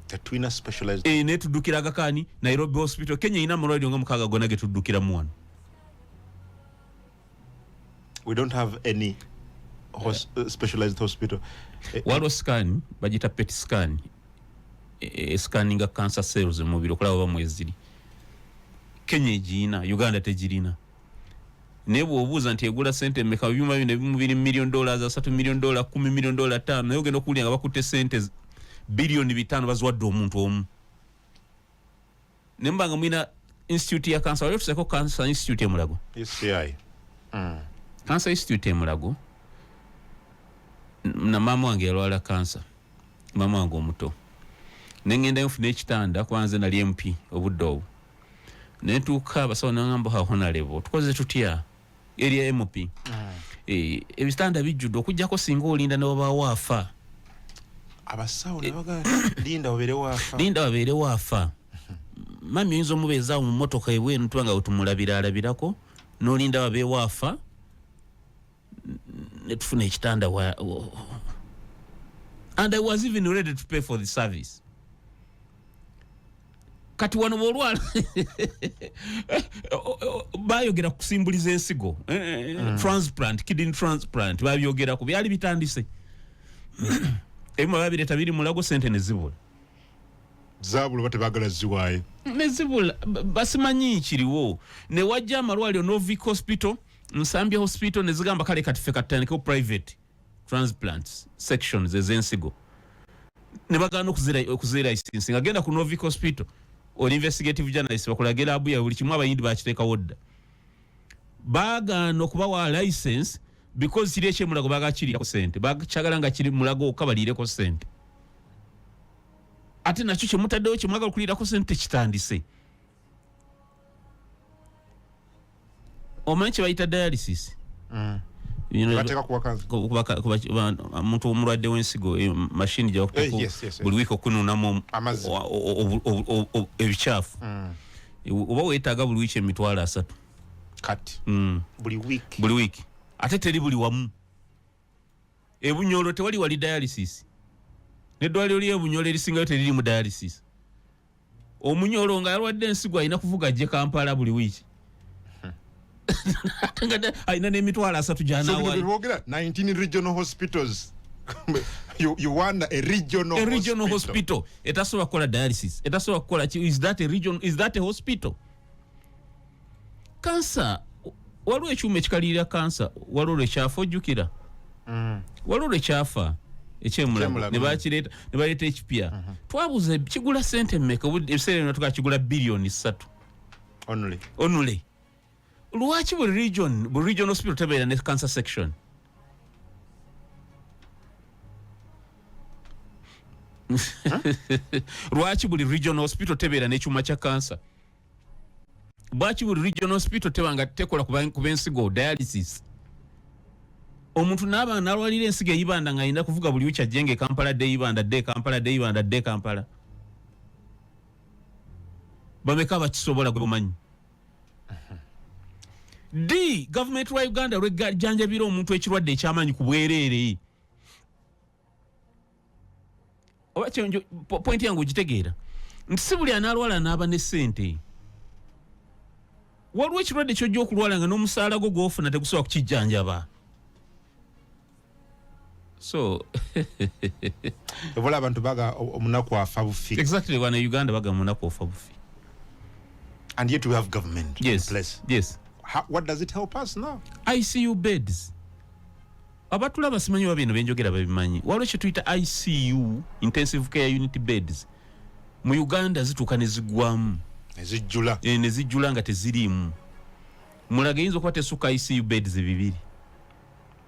Tetulina specialized. Naye tuddukira Aga Khan, Nairobi Hospital. Kenya erina amalwaliro nga 6 gonna ge tuddukiramu wano. We don't have any specialized hospital. Waliwo scan bagiyita PET scan, escanninga cancer cells mu mubiri okulaba oba mweziri. Kenya egirina, Uganda tegirina. Naye bw'obuuza nti egula sente mmeka, ebyuma bino ebimu biri million dollars 3, million dollar 10, million dollar 5, naye ogenda okuwulira nga bakutte sente 5 billion baziwadde omuntu omu. Naye muba nga mulina institute ya cancer, wali otuseeko cancer institute e Mulago? UCI. Cancer institute e Mulago, na maama wange yalwala cancer, maama wange omuto, nengendayo nfuna ekitanda kuba nze nali MP obudde obwo. Nentuuka, abasawo nagamba, "Ha, honorable, tukoze tutya erya MP? Ebitanda bijjudde, okugjako singa olinda ne wabaawo afa." Abasawo ne bagamba linda obeere waafa. Linda wabeere waafa. Mami oyinza omubeezaawo mu motoka ebweru, tuba nga wetumulabira alabirako, n'olinda wabeewo afa netufuna ekitanda and I was even ready to pay for the service. Kati wano bwolwala bayogera kusimbuliza ensigo, transplant, kidney transplant, babyogerako, byali bitandise, ebimu babireeta biri Mulago, sente nezibula. Zabula oba tebagala ziwaayo? Nezibula. Basimanyi kiriwo. Newajja amalwaliro, Norvic Hospital, Nsambya Hospital, nezigamba kale kati ffe katutandikewo private transplants sections ez'ensigo, ne bagaana okuzira license. Nga genda ku Norvic Hospital, oli investigative journalist, bakulage lab ya buli kimu, abayindi bakiteekawo dda. Bagaana okubawa license because kiri ekyemulago bagakiriko sente, bakyagala nga kiri Mulago okka baliireko sente, ate nakyo kyemutaddewo kyemwagala okuliirako sente tekitandise. Omanyi kye bayita dialysis? Bateeka kuwa kansa. Omuntu omulwadde w'ensigo, mashini Eh, yes. buli wiiki okunuunamu Amazzi. ebikyafu. Oba weetaaga buli wiiki 300,000. Kati buli week? Buli wiiki, ate teri buli wamu. Ebunyolo tewali wali dialysis, neddwaliro lyebunyolo erisingayo teriri mu dialysis. Omunyolo nga yalwadde ensigo alina kuvuga ajje Kampala buli wiiki, ate nga alina n'30,000 So bino gy'anaawayo. Byeboogera 19 regional hospitals, you want a regional A regional hospital. hospital etasobola kukola dialysis, etasobola kukola ki? Is that a region? Is that a hospital? Kansa, waliwo ekyuma ekikalirira kansa, waliwo lwekyafa, ojjukira? Waliwo lwekyafa ekyemulago. Ekyemulago. Ne bakireeta, ne baleeta ekipya. Twabuuza kigula sente mmeka? Ebiseera bino tukaa kigula 3 billion. Only? Only. Lwaki buli region, buli region hospital tebeera ne cancer section? Lwaki buli region hospital tebeera n'ekyuma kya kansa? Lwaki buli region hospital tebanga tekola ku b'ensigo, dialysis? Omuntu naaba nalwalira ensigo eyibanda nga alina kuvuga buli wiki ajjenga e Kampala, dde Ibanda, dde Kampala, dde Ibanda, dde Kampala. Bameka bakisobola gwe bumanyi? D gavumenti lwa Uganda lwejjanjabira omuntu ekirwadde ekyamaanyi ku bwereere? Oba point yange ogitegeera nti si buli anaalwala n'aba ne ssente. Waliwo ekirwadde kyojja okulwala nga n'omusaala gwo gwofuna tegusobola kukijjanjaba, so Obola abantu baga omunaku afa bufi. Exactly. Wano e Uganda baga munaku ofa bufi. And yet we have government in place. What does it help us now? ICU beds, abatulaba simanyi oba bino benjogera babimanyi. Waliwo kyetuyita ICU, intensive care unit beds, mu Uganda zituuka ne ziggwamu. Ezijjula. Ne zijjula nga teziriimu. Mulago eyinza okuba tesukka ICU beds 2.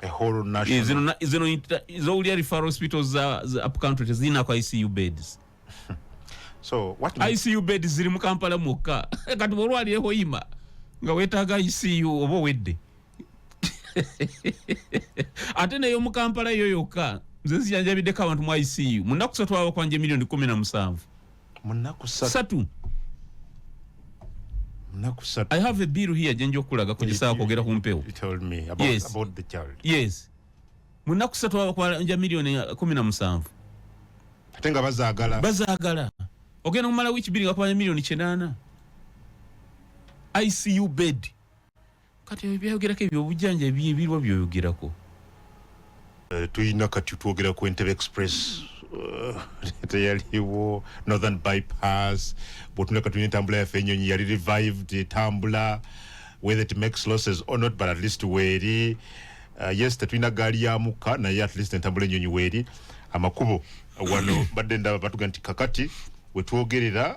A whole national. Zino zino zowulira referral hospitals za up country tezirinako ICU beds. So what ICU bed ziri mu Kampala mwokka. Kati bw'olwalira Hoima nga weetaaga ICU oba owedde. Ate neyo mu Kampala yo yokka nze nzijanjabiddeko abantu mu ICU mu nnaku 3 bakwanja miliyoni 17. Mu nnaku 3? 3. Munaku 3. I have a bill here gye nja okulaga ku gisawa kwogera ku mpewo. You told me about, Yes. about the child. Yes, mu nnaku 3 bakwanja miliyoni 17. Ate nga bazaagala. Bazaagala. Ogenda kumala wiiki 2 nga kubanja miliyoni 8, ICU bed. Kati ebyo byayogerako, ebyo obujjanjabi ebiriwo byoyogerako. Tuyina kati twogera ku Entebbe Express, teyaliwo Northern Bypass. Bwotunda kati tulina entambula yaffe, enyonyi yali revived, etambula whether it makes losses or not, but at least weeri. Yes, tetulina gaali ya mukka, naye at least entambula enyonyi weeri. Amakubo wano badde ndaba batuga nti kakati wetwogerera,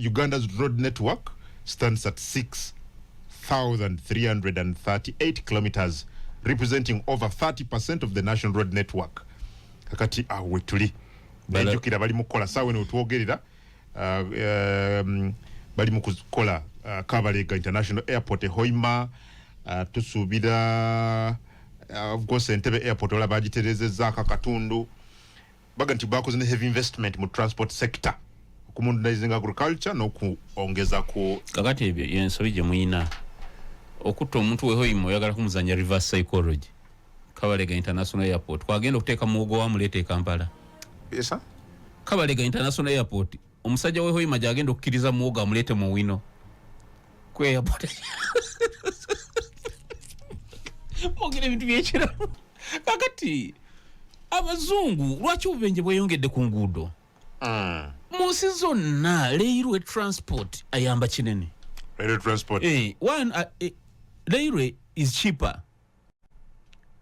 Uganda's road network stands at 6338 kilometers, representing over 30% of the national road network. Kakati awo wetuli. Nejjukira bali mu kukola saawa eno wetwogerera, bali mu kukola Kabalega International Airport e Hoima. Tusuubira, of course, Entebbe Airport ola bagitereezezzaako akatundu. Baga nti bakoze ne heavy investment mu transport sector, okumodernizing agriculture n'okwongeza ku Kakati ebyo yensobi gye muyina okutta omuntu wehoima, oyagala kumuzanya reverse psychology. Kabalega International Airport kwagenda okuteeka muwogo wamuleeta e Kampala. Yes, sir? Kabalega International Airport, omusajja wehoima gyagenda okukkiriza muwogo amuleete mu wino ku airport. Mwogera ebintu byekiramu. Kakati abazungu lwaki obubenje bweyongedde ku nguudo? Mu nsi zonna railway transport ayamba kinene. Railway transport. One, railway is cheaper,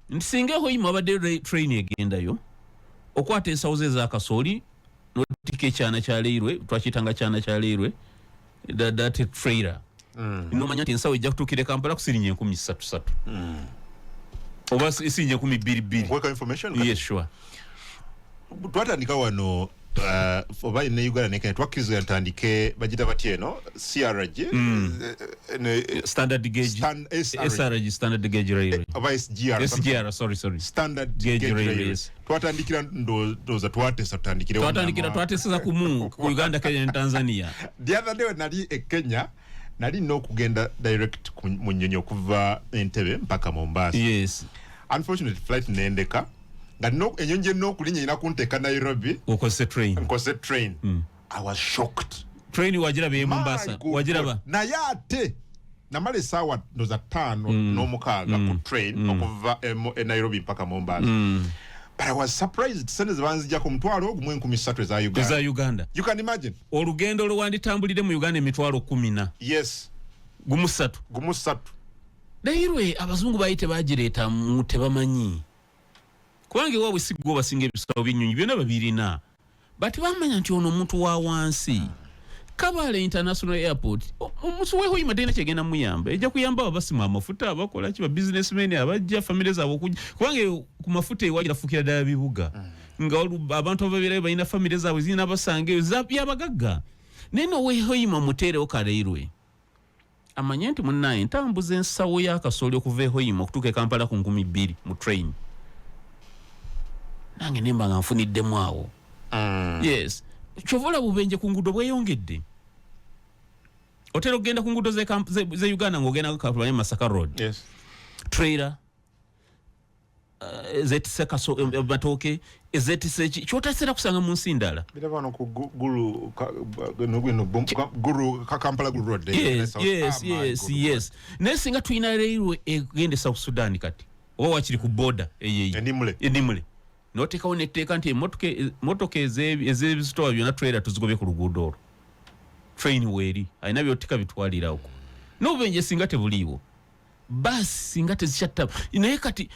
nti singa ehoima wabadde train egendayo, okwata ensawo ze ezakasooli notika ekyana kya railway, twakiyitanga kyana kya railway, that trailer, nomanya nti ensawo ejja kutuukira e Kampala ku siringi 33,000 oba siringi 22,000. Nkweka information kati. Yes, sure. Twatandika wano, oba ne Uganda ne Kenya twakkiriza ntandike bagita batya eno CRG, Standard gauge. SRG. SRG, standard gauge railway. Oba SGR. SGR, sorry, sorry. Standard gauge gauge railway, railway. Yes. Twatandikira ndowooza twatesa tutandikirewo. Twatandikira, twateseza kumu ku Uganda, Kenya ne Tanzania. The other day nali e Kenya, nali nina okugenda direct mu nnyonyi okuva Entebbe mpaka Mombasa. Unfortunately flight nendeka nga enyonyi gye okulinnya erina kunteeka Nairobi. Okozese train. Nkoze train. I was shocked. Train wagiraba e My Mombasa? good Wagiraba? God. Naye ate namala esaawa ndoza 56 ku train okuva e Nairobi mpaka Mombasa, but I was surprised sente zebanzijjako 1,013 eza Uganda. Eza Uganda. You can imagine. Olugendo lwewanditambulire mu Uganda emitwalo 10 gumu 3. Gumu 3. Railway abazungu baali tebagireeta mu tebamanyi, kubanga ewaabwe si gwe basinga ebisawo by'ennyonyi byonna babirina, but bamanya nti ono omuntu wa wansi, Kabale International Airport, omuntu wehoima talina kyegenda muyamba. Ejja kuyamba abo basima amafuta, abakola ki, ba businessmen abajja, famire zaabwe okujja, kubanga eyo ku mafuta ewagira fuukira ddala bibuga nga abantu ababeerayo balina famire zaabwe zirina basanga eyo byabagagga. Naye nowehoima muteerewo ka railway, amanye nti munnaye ntambuza ensawo y'akasooli okuva ehoima okutuuka e Kampala ku 2000 mu train, nange nemba nga nfuniddemu awo. Yes, kyova olaba obubenje ku nguudo bweyongedde. Otera okugenda ku nguudo ze Uganda ng'ogenda Kampala, Masaka Road, trailer ezetise kaso matooke, ezetise ki kyotaseera kusanga mu nsi ndala. Biraba wano ku Gulu no, no, Gulu Kampala Gulu Road. Yes. Ah, my Yes. good. Yes, naye singa tulina railway egenda e South Sudan kati, oba wakiri ku border eyeyi. Enimule. Enimule, noteekawo netteeka nti emotoka ez'ebizitowa byonna, trailer tuzigobye ku luguudo olwo, train weeri alina byotika bitwalirawo, n'obubenje singa tebuliiwo, baasi singa tezikyatta. Naye kati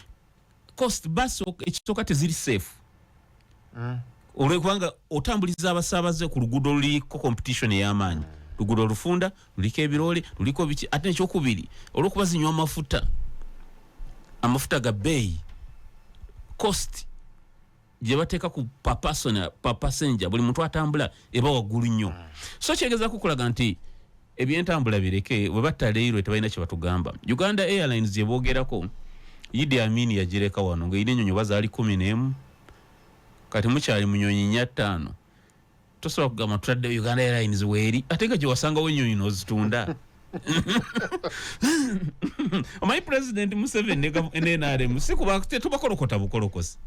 cost basi ekisooka teziri safe, olwekubanga otambuliza abasaabaze ku luguudo luliko competition ey'amaanyi, luguudo olufunda luliko ebiroole, luliko biki. Ate nekyokubiri, olwokuba zinywa amafuta, amafuta ga bbeeyi, cost. Gye bateeka ku per person, per passenger, buli muntu atambula eba waggulu nnyo. So kyegeza kukulaga nti ebyentambula bireke, bwe batta railway tebalina kye batugamba. Uganda Airlines gye boogerako, Idi Amin yagireka wano ng'erina ennyonyi oba zaali 11, kati mukyali mu nyonyi nnya, ttaano. Tosobola kugamba tutadde Uganda Airlines weeri, ate nga gye wasangawo ennyonyi n'ozitunda. Omanyi President Museveni ne NRM si kuba tetubakolokota bukolokosi,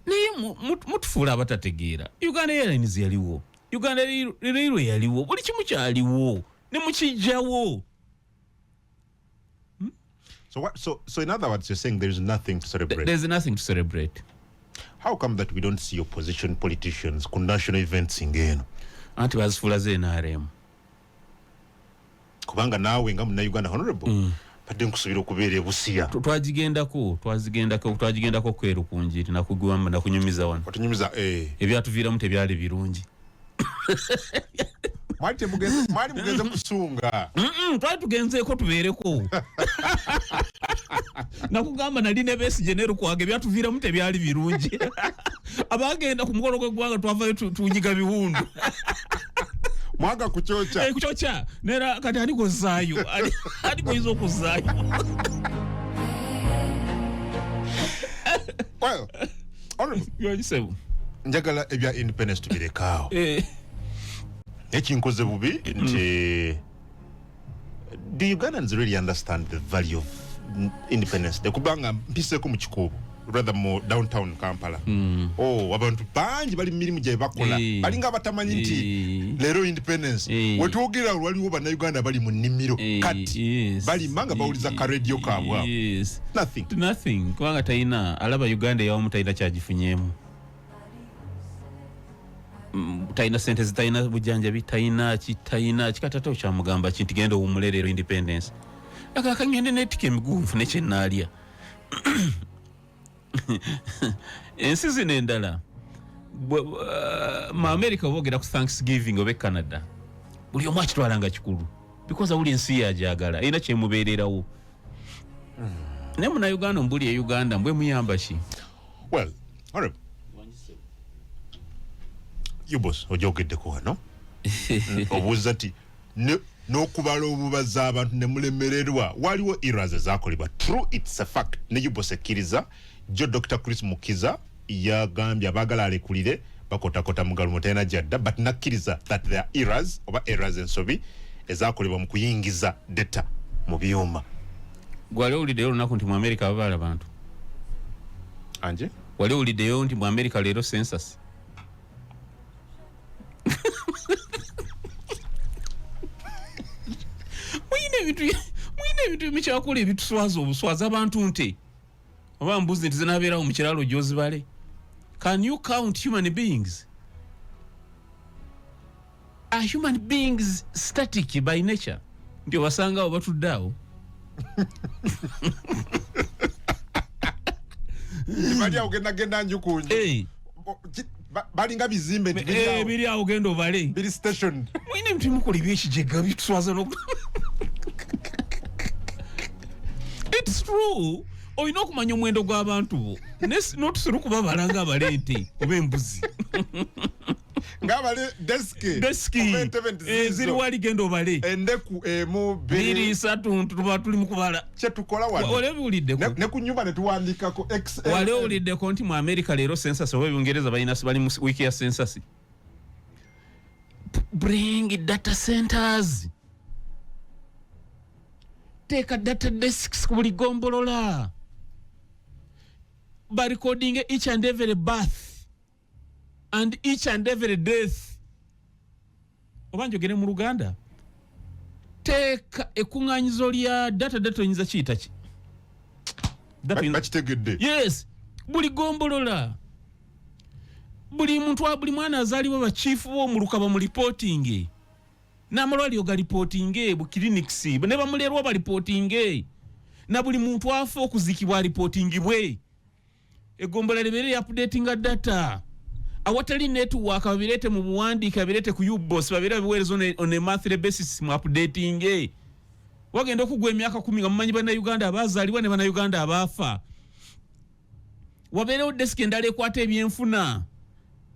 naye mutufuula abatategeera. Uganda Airlines yaliwo, Uganda Railway yaliwo, buli kimu kyaliwo ne mukijjawo. So what? So in other words, you're saying there is nothing to celebrate. There's nothing to celebrate. How come that we don't see opposition politicians ku national events ng'eno? Anti bazifuula ze NRM. Kubanga naawe nga Munnayuganda, honorable, badde nkusubira okubeera e Busia. Twagigendako, twazigendako, twagigendako kweru ku njiri, nakugamba, nakunyumiza wano. Otunyumiza, eh. Ebyatuviiramu tebyali birungi. Mwali mwali mugenze kusunga? Twali tugenzeeko tubeereko. Nakugamba nali ne Besigye ne Lukwago, ebyatuviiramu tebyali birungi. Abagenda ku mukolo gw'eggwanga twavayo tunyiga biwundu. Mwaga kukyokya. Eh, kukyokya nera. Kati ani kozaayo? Ani goyinza okuzaayo? Well, honorable, Yonyisebu. Njagala ebya independence tubirekaawo. Eh. Ekinkoze bubi nti, do Ugandans really understand the value of independence Day? Kubanga mpiseeko mu Kikuubo, rather mu downtown Kampala, oh, abantu bangi bali mu mirimu gye bakola, balinga abatamanyi nti leero independence. Wetwogerera waliwo Bannayuganda bali mu nnimiro kati balima nga bawuliza ka radio kaabwe awo. Nothing. Nothing, kubanga talina alaba Uganda eyawamu, talina kyagifunyeemu. Talina sente, talina bujjanjabi, talina ki, talina ki. Kati ate okyamugamba ki nti genda owummule leero independence? Akangende netika emigugu nfune kyenaalya. Ensi zino endala, mu America boogera ku Thanksgiving oba e Canada, buli omu akitwala nga kikulu because awuli ensi yajagala, erina kyemubeererawo. Naye Munauganda omubuli e Uganda mbwe muyamba ki? Well, honorable, UBOS ogyogeddeko wano. Obuuza nti n'okubala obubaza abantu ne mulemererwa. Waliwo errors ezakolebwa, true, it's a fact. Ne UBOS ekkiriza jo. Dr Chris Mukiza yagambye abaagala alekulire bakotakota mugalo mutalina gyadda, but nakkiriza that there are errors, oba errors, ensobi ezakolebwa mu kuyingiza data mu byuma. Gwali owuliddeyo olunaku nti mu America babaala bantu? Anje? Wali owuliddeyo nti mu America leero census? Muyina ebintu bimukyakola ebituswaza obuswaza. Abantu nte oba mbuzi nti zinabeerawo mu kiralo gyozibale? Can you count human beings? Are human beings static by nature, nti obasanga awo batudde awo? Bali awo gendagenda nju ku nju. Balinga bizimbe nti biri awo. Biri awo, genda obale. Biri station. Mulina ebintu bimukola ebyekijega bituswaza no. It's true, olina okumanya omuwendo gw'abantu bo, notusira okubabala nga abaleete oba embuzi. Ng'abale desiki. Desiki. Oba entebe nti ziizo. Ziri wali, genda obale. Endeku emu, bbiri, bbiri. Satu, tuba tuli mu kubala. Kyetukola wano. Wali obiwuliddeko? Ne ku nyumba ne tuwandikako XL. Wali owuliddeko nti mu America leero census, oba Ebungereza balina, bali mu wiiki ya census? Bring data centers, teeka data desks ku buli gombolola, barecording each and every birth and each and every death. Oba njogere mu Luganda, teeka ekuŋŋanyizo lya data. Data oyinza kiyita ki? Data Bakitegedde. Yes, buli gombolola, buli muntu, buli mwana azaalibwa, bachiifu b'omuluka bamulipootinge, n'amalwaliro galipootinge, bu clinics ne bamulerwa balipootinge, na buli muntu afa okuziikibwa alipootingibwe. Egombola libeere updatinga data. Awatali network babireete mu buwandiike, babireete ku UBOS, babeere babiweereza on a monthly basis, mu updatinge. Wagenda okugwa emyaka 10 nga mumanyi Bannayuganda abazaalibwa ne Bannayuganda abaafa. Wabeerewo desk endala ekwata ebyenfuna.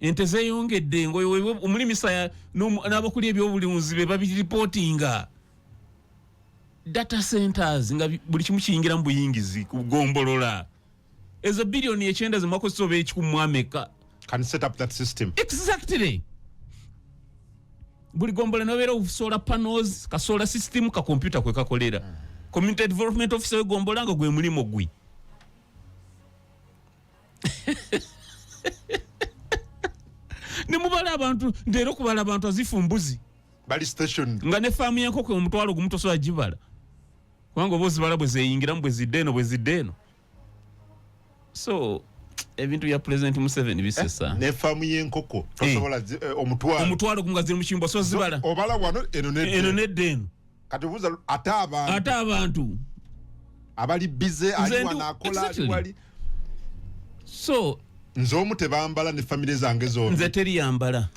Ente zeyongedde, ngoyo omulimisa n'abakulya ebyobulunzi be babiripootinga. Data centers nga buli kimu kiyingira mu buyingizi kugombolola. Ezo 90 billion zemwakozesa oba 10 mu ameka. Can set up that system. Exactly. Buli gombola nobeera solar panels, ka solar system, ka computer kwe kakolera. Community development officer wegombola nga gwe mulimu gwe. Nemubala abantu, nteera okubala abantu azifu mbuzi. Bali station. Nga ne faamu y'enkoko 10,000 tosobola gibala, kubanga oba ozibala bwe zeeyingiramu, bwe zidda eno, bwe zidda eno. So ebintu bya President Museveni bisesa. Ne faamu y'enkoko tosobola 10,000. 10,000 nga ziri mu kimbo, so zibala. Obala wano eno nedda. Eno nedda eno. Kati obuuza ate abantu. Ate abantu. Abali busy ali wano akola ali wali. So nze omu tebambala ne famire zange zombi. Nze teri yambala,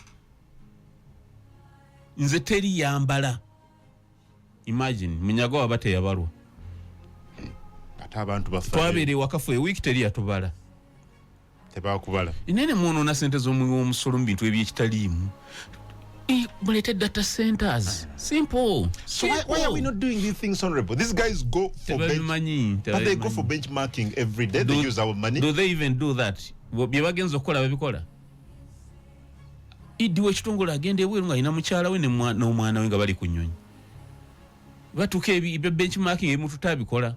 nze teri yambala. Imagine Munyago waba teyabalwa. Ate abantu bafa. Twabeera ewaka for a week, teri yatubala. Tebakubala. Nene mwonoona sente z'omuwi w'omusolo mu bintu ebyekitaliimu. Muleete data centers, simple. So why are we not doing these things, honorable? These guys go for bench, Tebabimanyi. but they go for benchmarking every day. They use our money. Do they even do that? Bye bagenza okukola babikola. ED w'ekitongole agenda ebweru ng'alina mukyala we n'omwana we nga bali ku nnyonyi. Batuuka ebyo benchmarking ebimu tutabikola,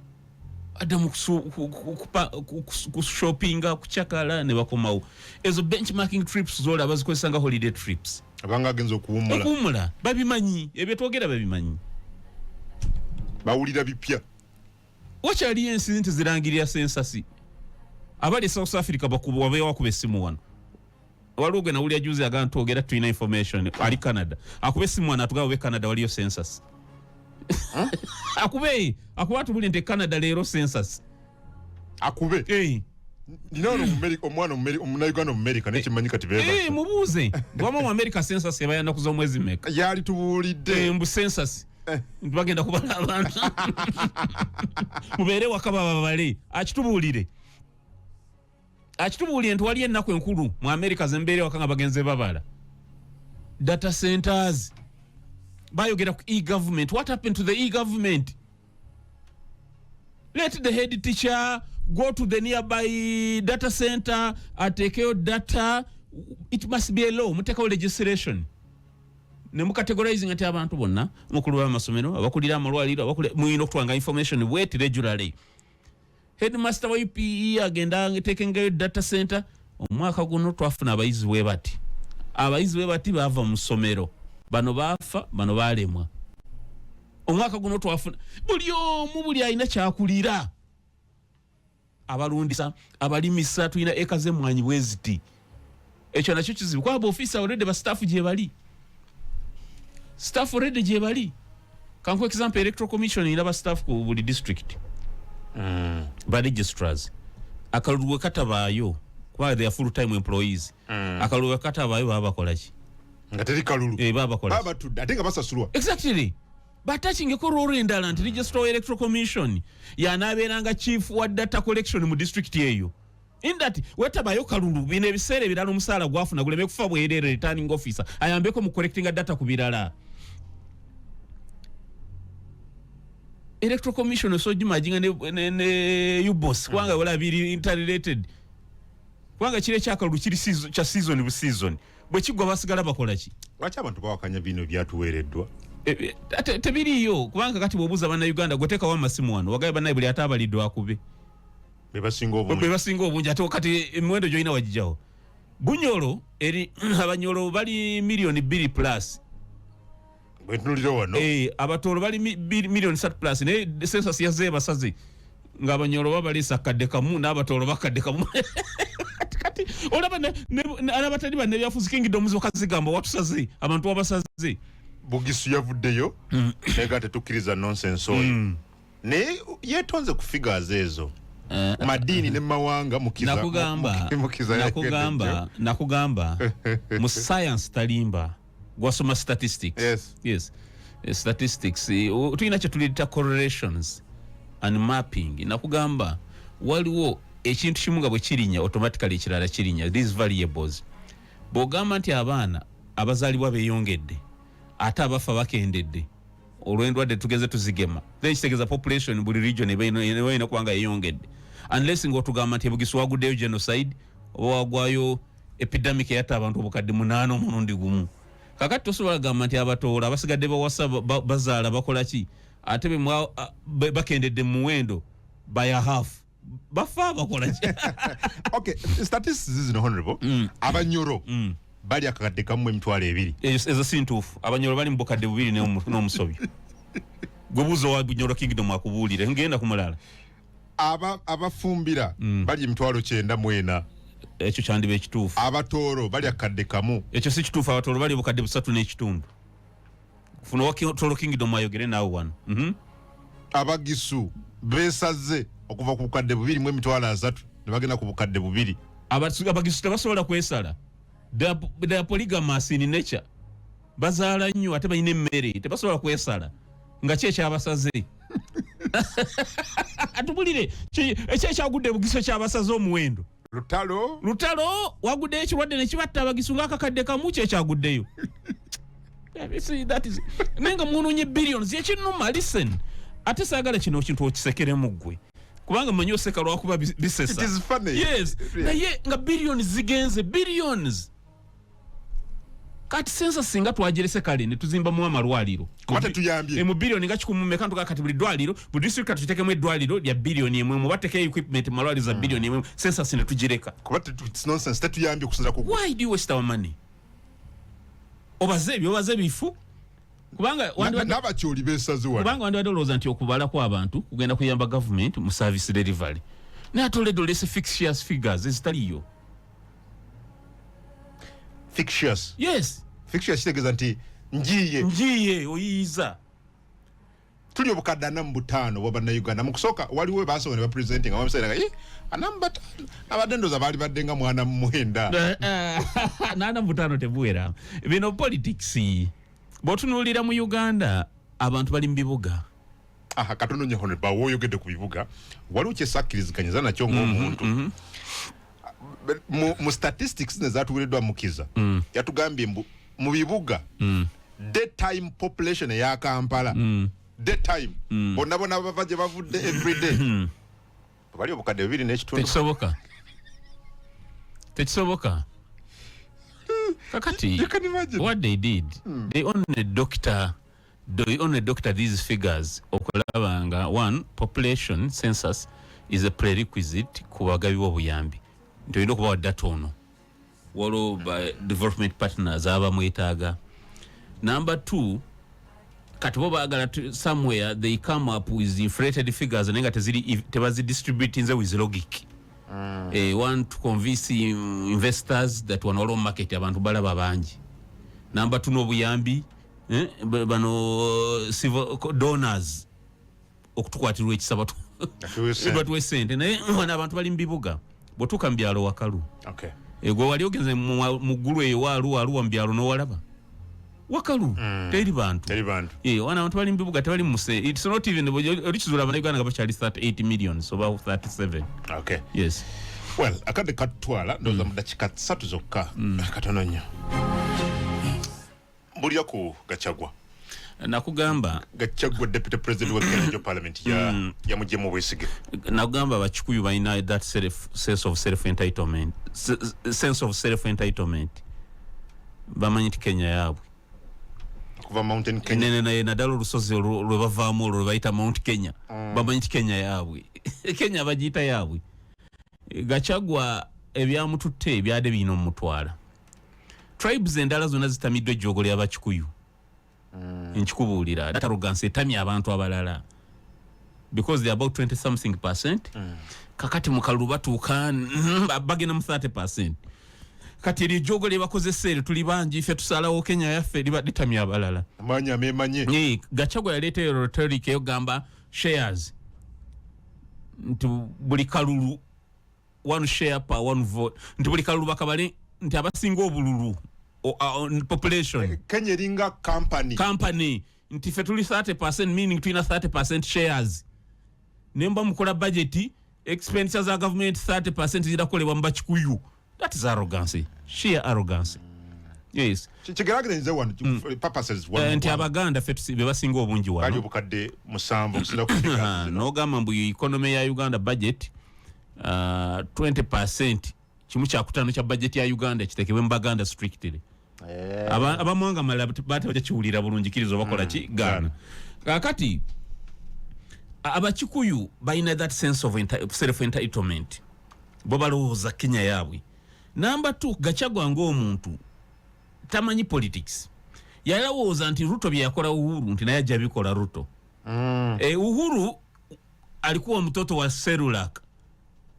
adda mu kushopinga, kucakala, ne bakomawo. Ezo benchmarking trips zolaba bazikozesa nga holiday trips. Abanga agenza okuwummula. Okuwummula. Babimanyi, ebyo twogera babimanyi. Bawulira bipya. Wakyaliyo ensi nti zirangirira census. Abali e South Africa bakuba, wabeewo akuba essimu wano. Waliwo gwe nawulira juzi agamba twogera tulina information, ali Canada, akuba essimu wano atugamba oba e Canada waliyo census. Akube, akuba atubulire nti e Canada leero census. Akube. Nina ono omwana omunauganda omumerika, naye kimanyi kati beebase. Mubuuze wama mu America census eba yanaku z'omwezi meka? Yali tubuulidde. Mbu census nti bagenda kubala abantu, mubeere waka bababale. Akitubuulire, akitubuulire nti waliyo ennaku enkulu mu America zembeere waka nga bagenze babala. Data centers, bayogera ku e-government. What happened to the e-government? Let the head teacher go to the nearby data center ateekeyo data. It must be a law. Muteekawo legislation ne mucategorizing nti abantu bonna, mukulu w'amasomero, abakulira amalwaliro, mulina okutwanga information bweti regularly. Headmaster wa UPE agenda ateekengayo data center. Omwaka guno twafuna abayizi bwe bati, abayizi bwe bati baava mu ssomero, bano baafa, bano baalemwa. Omwaka guno twafuna buli omu, buli alina kyakulira, abalundisa, abalimisa, tulina eka z'emmwanyi bwe ziti. Ekyo nakyo kizibu kuba ofiisi already ba staff gye bali, staff already gye bali. Kankuwe example, Electoral Commission erina ba staff ku buli district, ba registrars. Akalulu bwe katabaayo, kuba they are full time employees, akalulu bwe katabaayo baba bakola ki? Nga teri kalulu. Baba bakola ki? Baba batudde ate nga basasulwa. Exactly. Batachingeko role endala nti registrar wa Electoral Commission yanaabeeranga chief wa data collection mu district eyo, in that wetabayo kalulu, bino ebiseera ebirala omusaala gwafuna guleme kufa bwerere, returning officer ayambeko mu collectinga data ku birala. Electoral Commission osogimaginga ne UBOS, kubanga wala biri interrelated, kubanga kiri ekyakalulu kiri kya season bu season, bwe kiggwa basigala bakola ki? Lwaki abantu bawakanya bino byatuweereddwa? Tebiriiyo, kubanga kati bw'obuuza Bannayuganda, gweteekawo amasimu wano wagaye bannaye buli ate abaliddwa akube. Be basinga obungi. Be basinga obungi. Ate kati emiwendo gyolina wagijjawo. Bunyoro eri Abanyoro bali 2 million plus. Bwentunulira wano. Abatooro bali 3 million plus, naye census yazze basaze ng'Abanyoro babaliisa 1,000 n'Abatooro 1,000. Kati olaba n'abatali bannabyafuzi kingdoms bakazigamba watusaze abantu, wabasaze. Bugisu yavuddeyo naye tetukkiriza nonsense oyo, naye yeetonze ku figures ezo, madiini ne mawanga mukiza. Nakugamba. Mukiza. Nakugamba mu science talimba, gwasoma statistics. Yes. Yes. Statistics, tulina kye tuliyita correlations and mapping. Nakugamba waliwo Ekintu kimu nga bwe kirinya, automatically ekirala kirinya. These variables, bw'ogamba nti abaana abazaalibwa beeyongedde ate abafa bakendedde olw'endwadde tugeze tuzigema, then kitegeeza population buli region eba erina kuba nga yeeyongedde, unless ng'otugamba nti ebugisu waguddeyo genocide oba wagwayo epidemic eyatta abantu 800 omulundi gumu. Kakati tosobola gamba nti Abatoola abasigadde bawasa, bazaala, bakola ki, ate bakendedde mu muwendo by a half, bafa, bakola ki? Okay, statistics zino, honorable, Abanyoro bali 1,020,000. Ezo si ntuufu. Abanyoro bali mu 2,000 n'omusobyo. Gwe buuza owa Bunyoro Kingdom akubuulire. Ngenda ku mulala. Abafumbira bali 94,000. Ekyo kyandiba ekituufu. Abatooro bali 1,000. Ekyo si kituufu. Abatooro bali 3,500. Funa owa Toro Kingdom ayogere naawe wano. Abagisu besaze okuva ku 2,030,000 ne bagenda ku 2,000. Abagisu tebasobola kwesala. They are polygamous in nature. Bazaala nnyo ate balina emmere, tebasobola kwesala. Nga ki ekyabasaze? Atubulire eki ekyagudde Bugisu ekyabasaze omuwendo. Lutalo. Lutalo? Waguddeyo ekirwadde nekibatta Abagisu nga 1,000? Ki ekyaguddeyo? See, naye nga mwonoonye billions. Ekinuma, listen, ate saagala kino kintu okisekeremu ggwe, kubanga manyi oseka lwakuba bisesa. It is funny. Yes. Really. Naye nga billions zigenze, billions. Kati census singa twagirese kale ne tuzimbamu amalwaliro. Kuba tetuyambye. Mu billioni nga kikumu meka, ntuka kati buli ddwaliro, buli district kati tutekemu eddwaliro lya billioni 1 emu, batekeyo equipment mu malwaliro za billioni 1, census ne tugireka. Kuba it's nonsense, tetuyambye okusinza ku Why do you waste our money? Obaze ebyo, obaze bifu, kubanga N'abakyoli besaze wano. Kubanga wandibadde olowooza nti okubalako abantu kugenda kuyamba government mu service delivery, naye ate already olese fictitious figures ezitaliyo. Fictitious? Yes. Fictitious kitegeeza nti njiye. Njiye, oyiyiza. Tuli 45,000 bwa bannayuganda. Mu kusooka waliwo basooka ne bapresenting nga bamuseera nga 45, abadde ndowooza baali badde nga 49. 45 tebuwera. Bino politics. Bw'otunuulira mu Uganda, abantu bali mu bibuga. Aha, katono nnyo, honorable, bawo oyogedde ku bibuga, waliwo kyesakkiriziganyeza nakyo ng'omuntu. Mu statistics zino ezatuwereddwa mukiza, yatugambye mbu mu bibuga daytime population eya Kampala, daytime, bonna bonna bava gye bavudde everyday, bali 2,500. Tekisoboka, tekisoboka. Kakati You can imagine. what they did, they only doctor these figures okulaba nga one, population census is a prerequisite ku bagabi b'obuyambi, nti olina okubawa data ono, waliwo ba development partners abamwetaaga. Number two, kati bo baagala somewhere they come up with inflated figures, naye nga teziri, tebazidistributinze with logic. Want to convince investors that wano waliwo market, abantu balaba bangi. Number two, n'obuyambi, bano civil donors okutukwatirwa ekisa Batuwe sente. Batuwe sente. Naye wano abantu bali mu bibuga, bw'otuuka mu byalo wakalu. Gwe wali ogenze mu ggulu eyo waaluwa aluwa mu byalo n'owalaba wakalu, teri bantu. Teri bantu. Wano abantu bali mu bibuga, tebali muse. It's not even olikizuula Abannayuganda nga bakyali 38 millions oba 37. Yes. Well, akadde katutwala, ndowooza mu dakiika 3 zokka, katono nnyo, mbulira ku Gachagua. Nakugamba. Gachagua, deputy president wa Kenya, jo parliament ya yamugyemu obwesige. Nakugamba Abakikuyu balina that sense of self entitlement, sense of self entitlement. Bamanyi nti Kenya yaabwe. Okuva Mountain Kenya. Nene, naye naddala olusozi lwe bavaamu, olwo lwe bayita Mount Kenya, bamanyi nti Kenya yaabwe, Kenya bagiyita yaabwe. Gachagua ebyamututte byadde birina omutwala. Tribes endala zonna zitamiddwa ejjoogo ly'Abakikuyu. Nkikubuulira, that arrogance etamya abantu abalala because they are about 20 something percent. Kakati mu kalulu batuuka bagenda mu 30%. Kati eryo ejjoogo lye bakozesa eryo, tuli bangi, ffe tusalawo, Kenya yaffe, liba litamya abalala. Amaanyi ameemanye. Gachagua yaleeta eyo rhetoric eyogamba shares, nti buli kalulu one share per one vote, nti buli kalulu bakabale nti abasinga obululu population. Kenya eringa company. Company, nti ffe tuli 30%, meaning tulina 30% shares, nemba mukola budget. Expenditure za government 30 zirakolebwa mu Bakikuyu. That is arrogance, sheer arrogance, yes. Kigeraageranyirize wano purposes. Nti Abaganda ffe be basinga obungi bali wano. 70,000 okusinza ku figures zino. N'ogamba mbu economy ya Uganda budget, 20, 1/5 kya budget ya Uganda kitekebwe mu Baganda strictly. Abamawanga amalala bate kiwulira bulungi, kiriza obakola ki gaana. Kakati Abakikuyu balina that sense of self entitlement, bo balowooza Kenya yaabwe. Number two, Gachagua ng'omuntu tamanyi politics, yalowooza nti Ruto bye yakola Uhuru nti naye ajja bikola Ruto. Uhuru alikuwa mtoto wa Cerelac,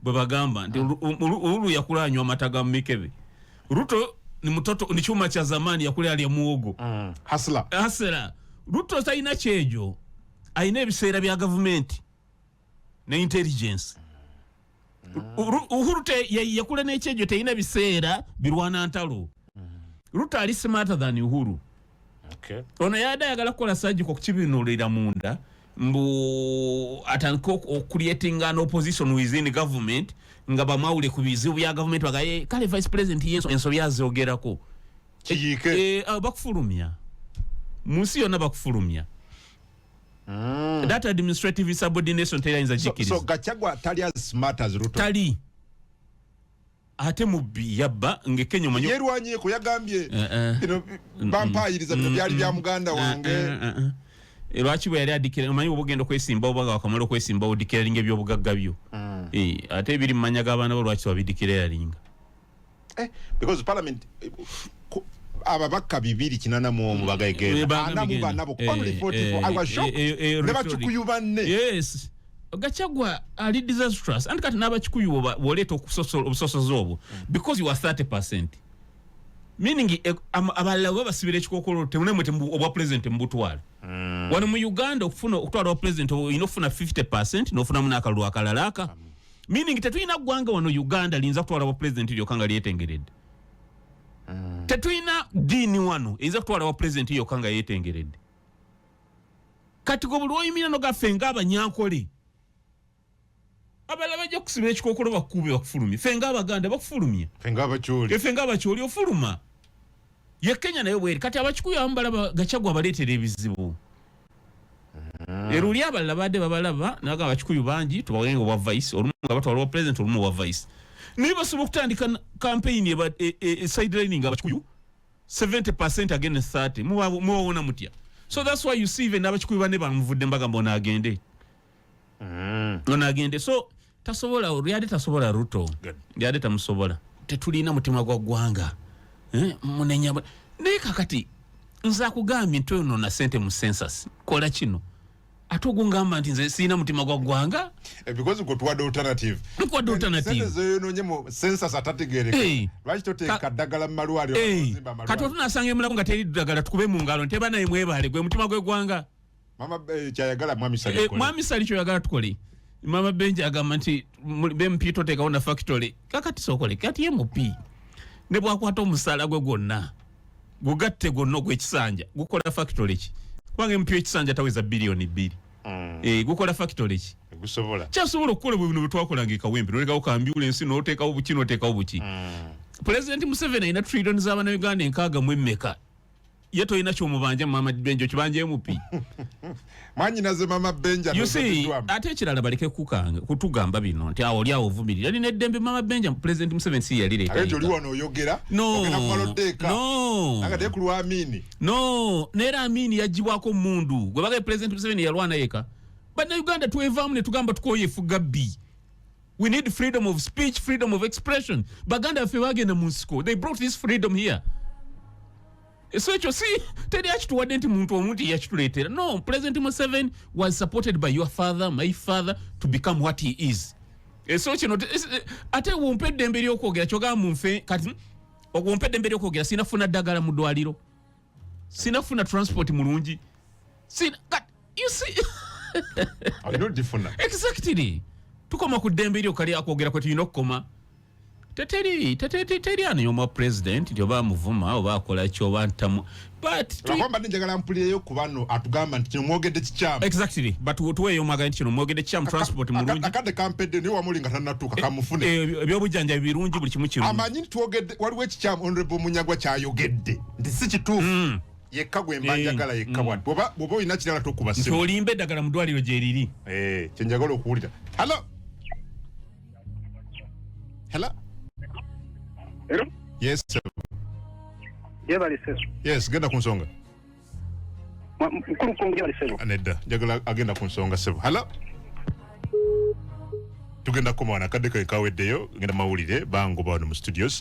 bwe bagamba nti Uhuru yakula anywa amata ga mikebe. Ruto ni mtoto, ni chuma cha zamani, yakula alya muwogo. Hustler. Hustler. Ruto talina kyejo, alina ebiseera bya gavumenti ne intelligence. Uhuru yakula n'ekyejo, talina biseera birwana ntalo. Ruto ali smarter than Uhuru. Ono yadde ayagala kukola surgical okukibinulira munda, mbu atandike okucreatinga an opposition within government, nga bamwawule ku bizibu bya gavumenti, bagaye kale vice president ye ensobi azogerako. Kiyiike. Bakufulumya mu nsi yonna, bakufulumya. That administrative subordination terayinza So gikiriza. Gachagua tali as smart as Ruto? Tali, ate mubbi, yabba ngekenya omanyi. Yerwanyeko, yagambye Eh, eh. bino bampayiriza, bino byali bya muganda wange. Lwaki bwe yali adikira, omanyi bwe ogenda okwesimbawo, oba nga wakamala okwesimbawo, odeclaringa ebyobugagga byo. Ate ebiri mu manya g'abaana bo, lwaki wabideclaringa? Because parliament, ababaka 281 bagayegenda Bagambye ana mu genda. bana bo, only 44. I was shocked. Ne Rhetoric. Bakikuyu banne. Yes, Gachagua ali disastrous, anti kati n'Abakikuyu bw'oleeta obusosozi obwo, because you are 30, meaning abalala bwe basibira ekikokolo, temunemwe obwa president mubutwala. Wano mu Uganda okufuna okutwala obwa president olina okufuna 50, n'ofunamu n'akalulu akalala aka, meaning tetulina ggwanga wano Uganda liyinza kutwala bwa president lyokka nga lyetengeredde. Tetulina ddiini wano eyinza kutwala bwa president yokka nga yeetengeredde. Kati gwe buli lwoyimira nogaffe ng'Abanyankole, abalala bajja kusiba ekikokolo, bakube, bakufulumye. Ffe ng'Abaganda bakufulumya. Ffe ng'Abakyoli. Ffe ng'Abakyoli ofuluma. Ye Kenya nayo bweri. Kati Abakikuyu abamu balaba Gachagua abaleetera ebizibu. Era oli abalala badde babalaba nagamba Abakikuyu bangi, tubawenga obwa vice, olumu nga batwala obwa president, olumu obwa vice, naye basobola okutandika campaign eba sidelining Abakikuyu 70 against 30. Mubawona mutya? So that's why you see even n'Abakikuyu banne bamuvudde, mbagamba ono agende, ono agende. So tasobola, lyade tasobola Ruto. Good. Lyade tamusobola. Tetulina mutima gwa ggwanga. Munenya naye kakati nze akugambye nti oyonona sente mu census, kola kino, ate ogungamba nti nze sirina mutima gwa ggwanga. Because gwe tuwadde alternative. Nkuwadde alternative. Sente zeyonoonye mu census atategeereka, lwaki toteeka ddagala mu malwaliro, ozimba Kati amalwaliro? otunasanga emulago nga teri ddagala, tukube mu ngalo nteba naye mwebale, gwe mutima gw'eggwanga. Mama, kyayagala Mwami Sali akole. Mwami Sali kyoyagala tukole. Mama Benji agamba nti MP toteekawo na factory, kakati sokole kati MP ne bwakwata omusaala gwe gwonna gugatte gwonna ogw'ekisanja, gukola factory ki? Kubanga MP ekisanja taweza 2 biliyoni. Gukola factory ki? Gusobola. Kyasobola okukola bwe bino bwe twakolanga e Kawempe, nolekawo ka ambulance, noteekawo buki, noteekawo buki. President Museveni alina trillioni z'Abannayuganda enkaaga mu emmeka, ye tolina kyomubanja. Mama Benjo kibanja MP. Mwanyinaze mama Benja. You see, nozoteddwamu. Ate ekirala, baleke kukanga kutugamba bino nti awo oli awo ovumirira, alina eddembe mama Benja. President Museveni si yalireeta Ate nti oli yekka. wano oyogera, No. ogenda kumala oddeeka. No. Ate ku lwa Amini. No, neera Amini yagibwako mundu gwe bagaye. President Museveni yalwana yeka. Bannayuganda twevaamu ne tugamba tukooye efuga bbi. We need freedom of speech, freedom of expression. Baganda baffe bagenda mu nsiko, they brought this freedom here. So ekyo si teri akituwadde nti muntu omu nti yakituleetera. No, President Museveni was supported by your father, my father, to become what he is. So kino ate wompa eddembe eryokwogera, kyogamba munfe kati wompa eddembe eryokwogera, sinafuna ddagala mu ddwaliro, sinafuna transport mulungi, sina you see. Olina odifuna. Exactly, tukoma ku ddembe eryo kali akwogera kwe tulina okukoma. Teteri teteri anyooma president nti oba amuvuma oba akola ki oba ntamu, but Lwakuba mbadde njagala mpulireyo ku bano atugamba nti kino mwogedde kikyamu. Exactly, but tuweeyo omwagala nti kino mwogedde kikyamu, transport mulungi. Akadde kampedde naye wamuli nga tannatuuka kamufune. Ebyobujjanjabi birungi, buli kimu kirungi. Amanyi nti twogedde waliwo ekikyamu Honorable Munyagwa kyayogedde nti si kituufu. Yekka gwe mba njagala yekka bwati. Bw'oba olina kirala tokuba nti ssimu. Olimba eddagala mu ddwaliro gyeriri. Kye njagala okuwulira. Hello, hello. Hello? Yes, sir. Jebali sebo. Yes, genda ku nsonga. Mukulu Kungu, jebali sebo. Ah, nedda, njagala agenda ku nsonga, sebo. Hello, tugenda kukoma wano, akadde kawe kaweddeyo. Genda mawulire bangoba wano mu studios.